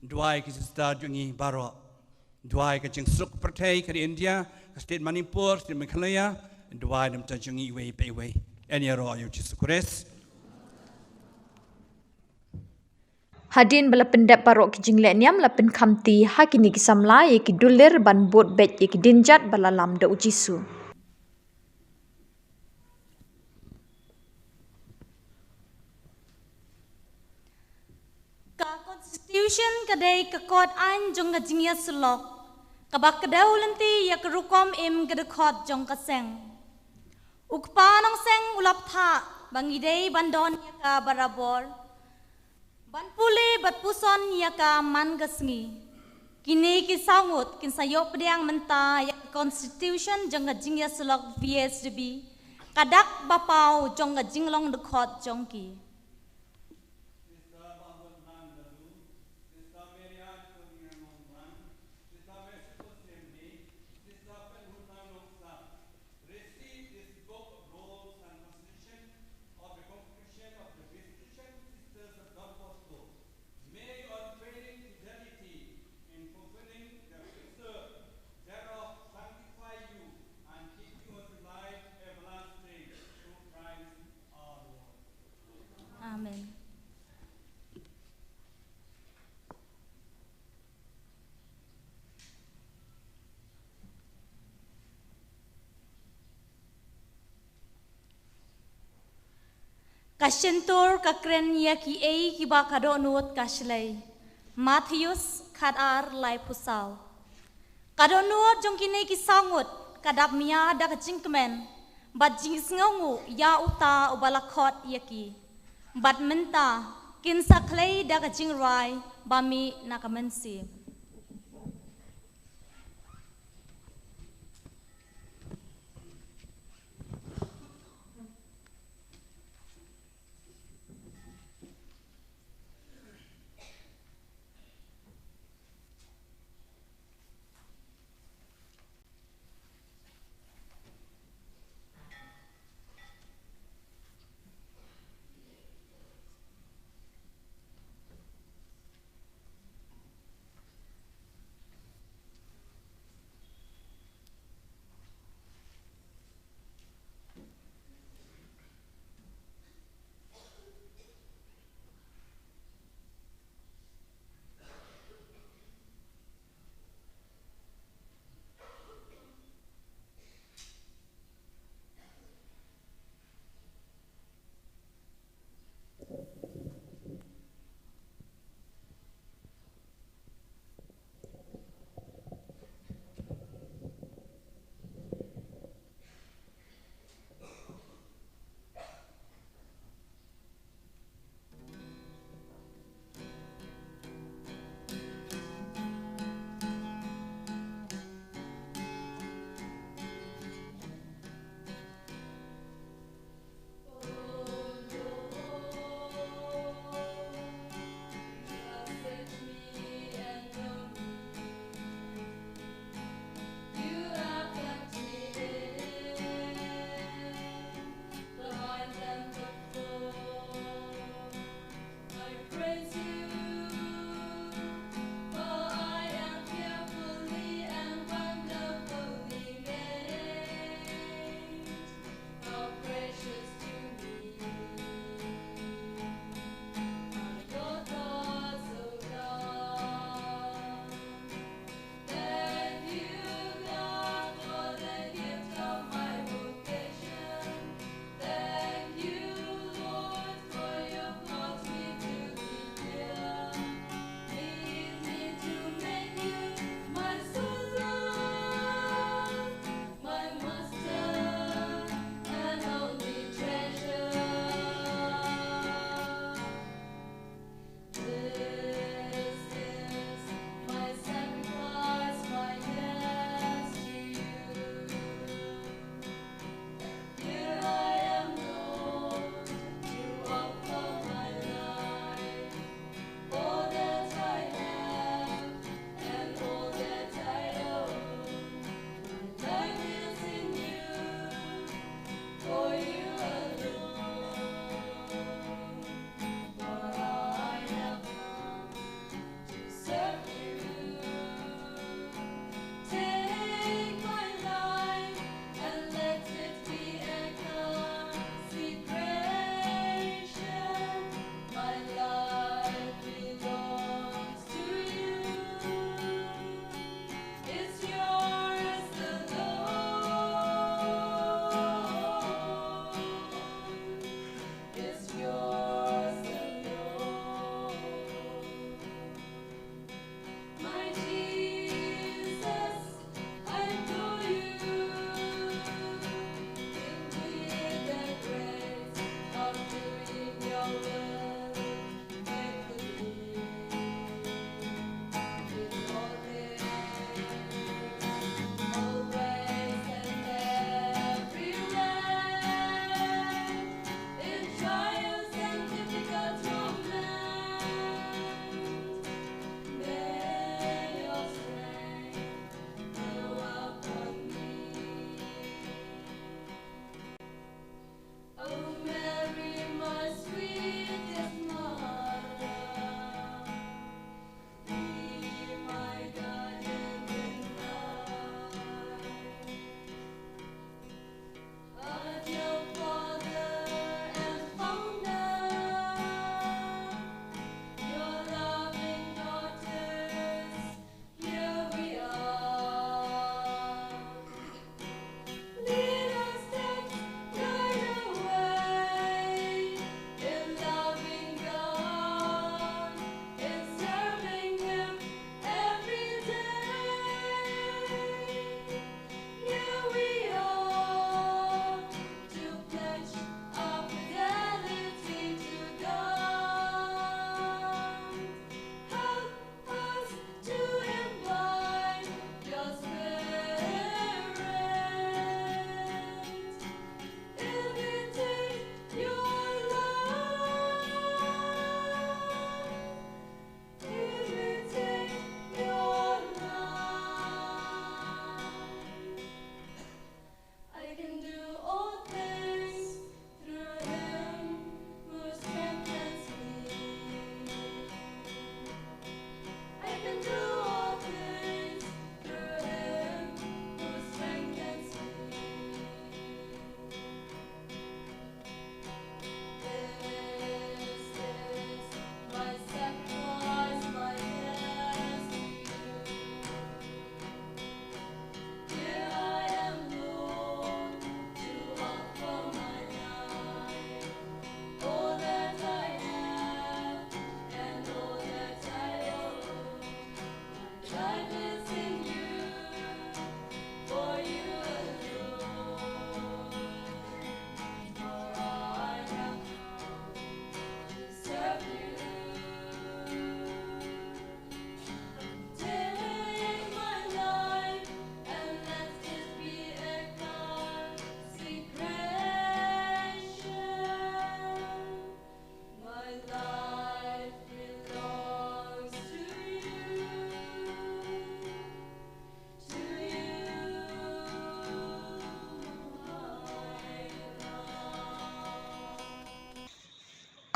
duwai ki sister jong ngi baroh. Duwai ka jingsuk pyrthei ka ri India, ka state Manipur, state Meghalaya, duwai na bynta jong ngi iwei pa iwei. Yn ïaroh ïa U Jisu Khrist. Hadien ba la pyndep baroh ki jingleh niam, la pynkhamti ha kine ki samla ïa ki dulir ban bud beit ïa ki dienjat ba la lam da U Jisu. Ka Constitution ka dei ka kot aiñ jong ka jingïasyllok kaba kdew lynti ïa ka rukom im ka dkhot jong ka seng. U kpa nongseng u la bthah ba ngi dei ban don ïa ka barabor, ban pule bad puson ïa ka man ka sngi. Kine ki saw ngut kin sa ïoh pdiang mynta ïa ka Constitution jong ka jingïasyllok V S D B, ka dak ba paw jong ka jinglong dkhot jong ki. Receive this book of rules and constitution of the congregation of the Visitation Sisters of Don Bosco. May your unfailing fidelity in fulfilling the precept thereof sanctify you and keep you unto life everlasting through Christ our Lord. Amen. Ka shyntur ka kren ïa kiei kiba ka dohnud ka shlei. Mathaios khatar laiphew saw. Ka dohnud jong kine ki saw ngut ka dap mïa da ka jingkmen bad jingsngewnguh ïa uta uba la khot ïa ki. Bad mynta kin sa khlei da ka jingrwai ba mih na ka mynsiem.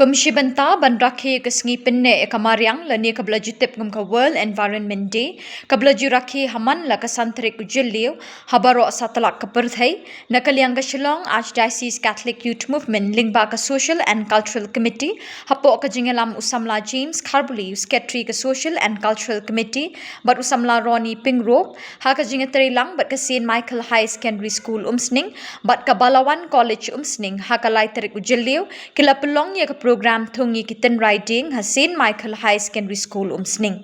Kum shi bynta ban rakhe ka sngi pynneh ïa ka mariang lane kaba la ju tip kum ka World Environment Day, kaba la ju rakhe ha man la ka san tarik u Jylliew ha baroh satlak ka pyrthei, na ka liang ka Shillong Archdiocese Catholic Youth Movement lyngba ka Social and Cultural Committee, hapoh ka jingïalam u samla James Kharbuli, u Secretary ka Social and Cultural Committee, bad u samla Ronnie Pingrove, ha ka jingïatreilang bad ka Saint Michael Higher Secondary School Umsning bad ka Balawan College Umsning, ha ka lai tarik u Jylliew, ki la pynlong ïa ka program thung ïa ki tynrai dieng ha Saint Michael Higher Secondary School Umsning.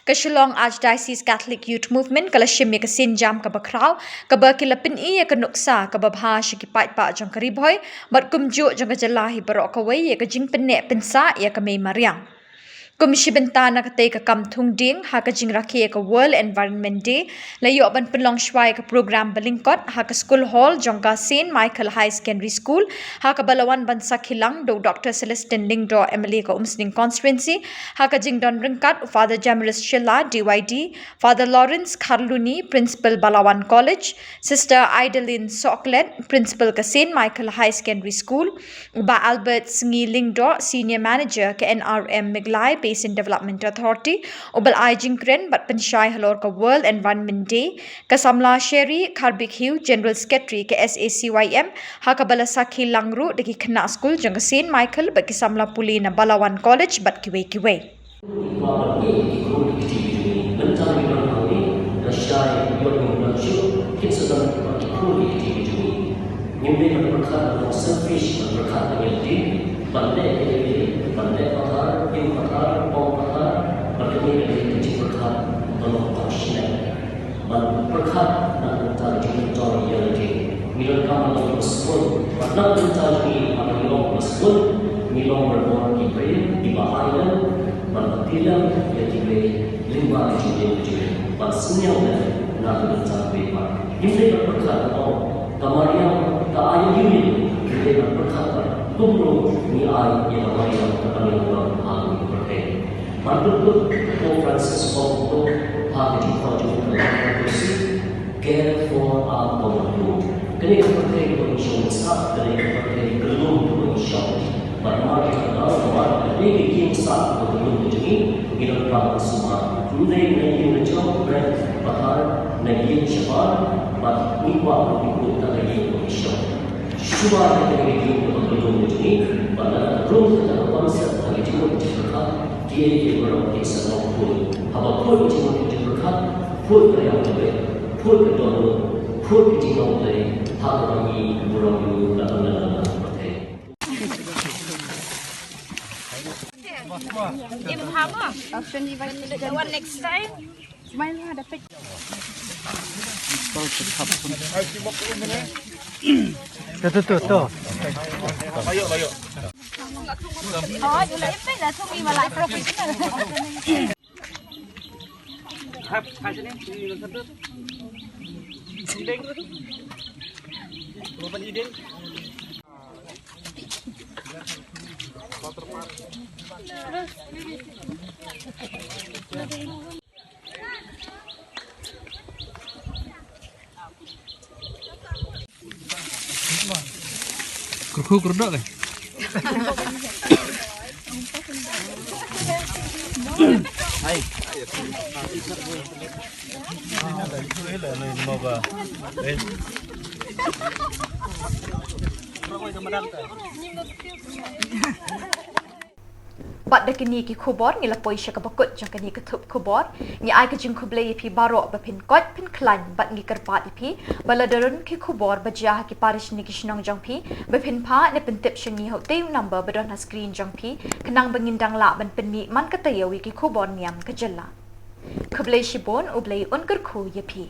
Ka Shillong Archdiocese Catholic Youth Movement ka la shim ïa ka sienjam kaba khraw, kaba ki la pyni ïa ka nuksa kaba bha sha ki paidbah jong ka Ri Bhoi bad kumjuh jong ka jylla hi baroh kawei ïa ka jingpynneh pynsah ïa ka mei mariang. Kum shi bynta na katei ka kam thung dieng, ha ka jingrakhe ïa ka World Environment Day, la ïoh ban pynlong shuwa ïa ka program ba lyngkot ha ka School Hall jong ka Saint Michael Higher Secondary School, ha kaba la wan ban sakhi lang da u Doctor Celestine Lyngdoh, M L A ka Umsning Constituency, ha ka jingdon ryngkat u Father Jamiris Shylla, D Y D, Father Lawrence Kharluni, Principal Balawan College, Sister Idalin Soklet, Principal ka Saint Michael Higher Secondary School, u Bah Albert Sngi Lyngdoh, Senior Manager ka N R M Meghalaya Basin Development Authority, u ba la ai jingkren bad pynshai halor ka World Environment Day, ka samla Sherry Kharbikhew, General Secretary ka S A C Y M, ha kaba la sakhi lang ruh da ki khynnah skul jong ka Saint Michael bad ki samla pule na Balawan College bad kiwei kiwei. Ba ban ïeh ki khun ki kti ki jong ngi. Mynta ngi don hangne, lashai ïoh ngi ym don shuh, kin sa don ba ki khun ki kti ki jong ngi. Ngim dei ban pyrkhat ban long selfish, ban pyrkhat ïa ngi lade, ban leh ïa ngi lade, ban leh pathar, im pathar, pom pathar, ban leh ïa ngi lade, ka jingpyrkhat ban long tang shnong. Ban pyrkhat na ka bynta ka jingmyntoi ïa lade. Ngi donkam ban long ba sbun. Bad na ka bynta jong ngi, haba ngi long ba sbun, ngi long barabor ki briew kiba ai lem bad ba tilem ïa kiwei lyngba ka jingim ka jong ngi. Ban synñiang lem na ka bynta kiwei pat. Ngim dei ban pyrkhat ban ong, ka mariang ka ai ïa ngi, ngim dei ban pyrkhat ban kumno ngi ai ïa ka mariang ka ban ïa ngi ha kane ka pyrthei. Ban pynbeit Pope Francis ong kumno ha ka jingkhot jong u, ka Laudato Si, Care for our common home. Kane ka pyrthei kaba ngi shong sah, kane ka pyrthei ka lum kaba ngi shong. Bad namar kata ka daw, namar kane ka ïing sah kaba ka lum ka jong ngi, ngi donkam ban sumar. Ym dei na ïing na jong, na pathar, na ïing shabar, bad ngi kwah ban pynbeit tang ka ïing kaba ngi shong. Shuwa na kane ka ïing kaba ka lum ka jong ngi, bad lada ka lum kata ka concept ha ka jingmut jingpyrkhat, kiei kiei baroh kin sa long khuid. Haba khuid ka jingmut jingpyrkhat, khuid ka riam ka beit, khuid ka dohnud, khuid ka jinglong Blei, ha kaba ngi burom ïa u na ka bynta ka pyrthei. Im haba. One next time. Tu, tu, tu, tu. Kyrkhu kyrdoh ke? Hai. Bad da kine ki khubor ngi la poi sha kaba kut jong kane ka thup khubor. Ngi ai ka jingkhublei ïa phi baroh ba phin koit phin khlaiñ bad ngi kyrpad ïa phi ba lada don ki khubor ba jia ha ki parish ne ki shnong jong phi, ba phin phah ne pyntip sha ngi ha utei u number ba don ha screen jong phi, khnang ba ngin dang lah ban pynmih man ka taïew ïa ki khubor niam ka jylla. Khublei shibun, U Blei un kyrkhu ïa phi.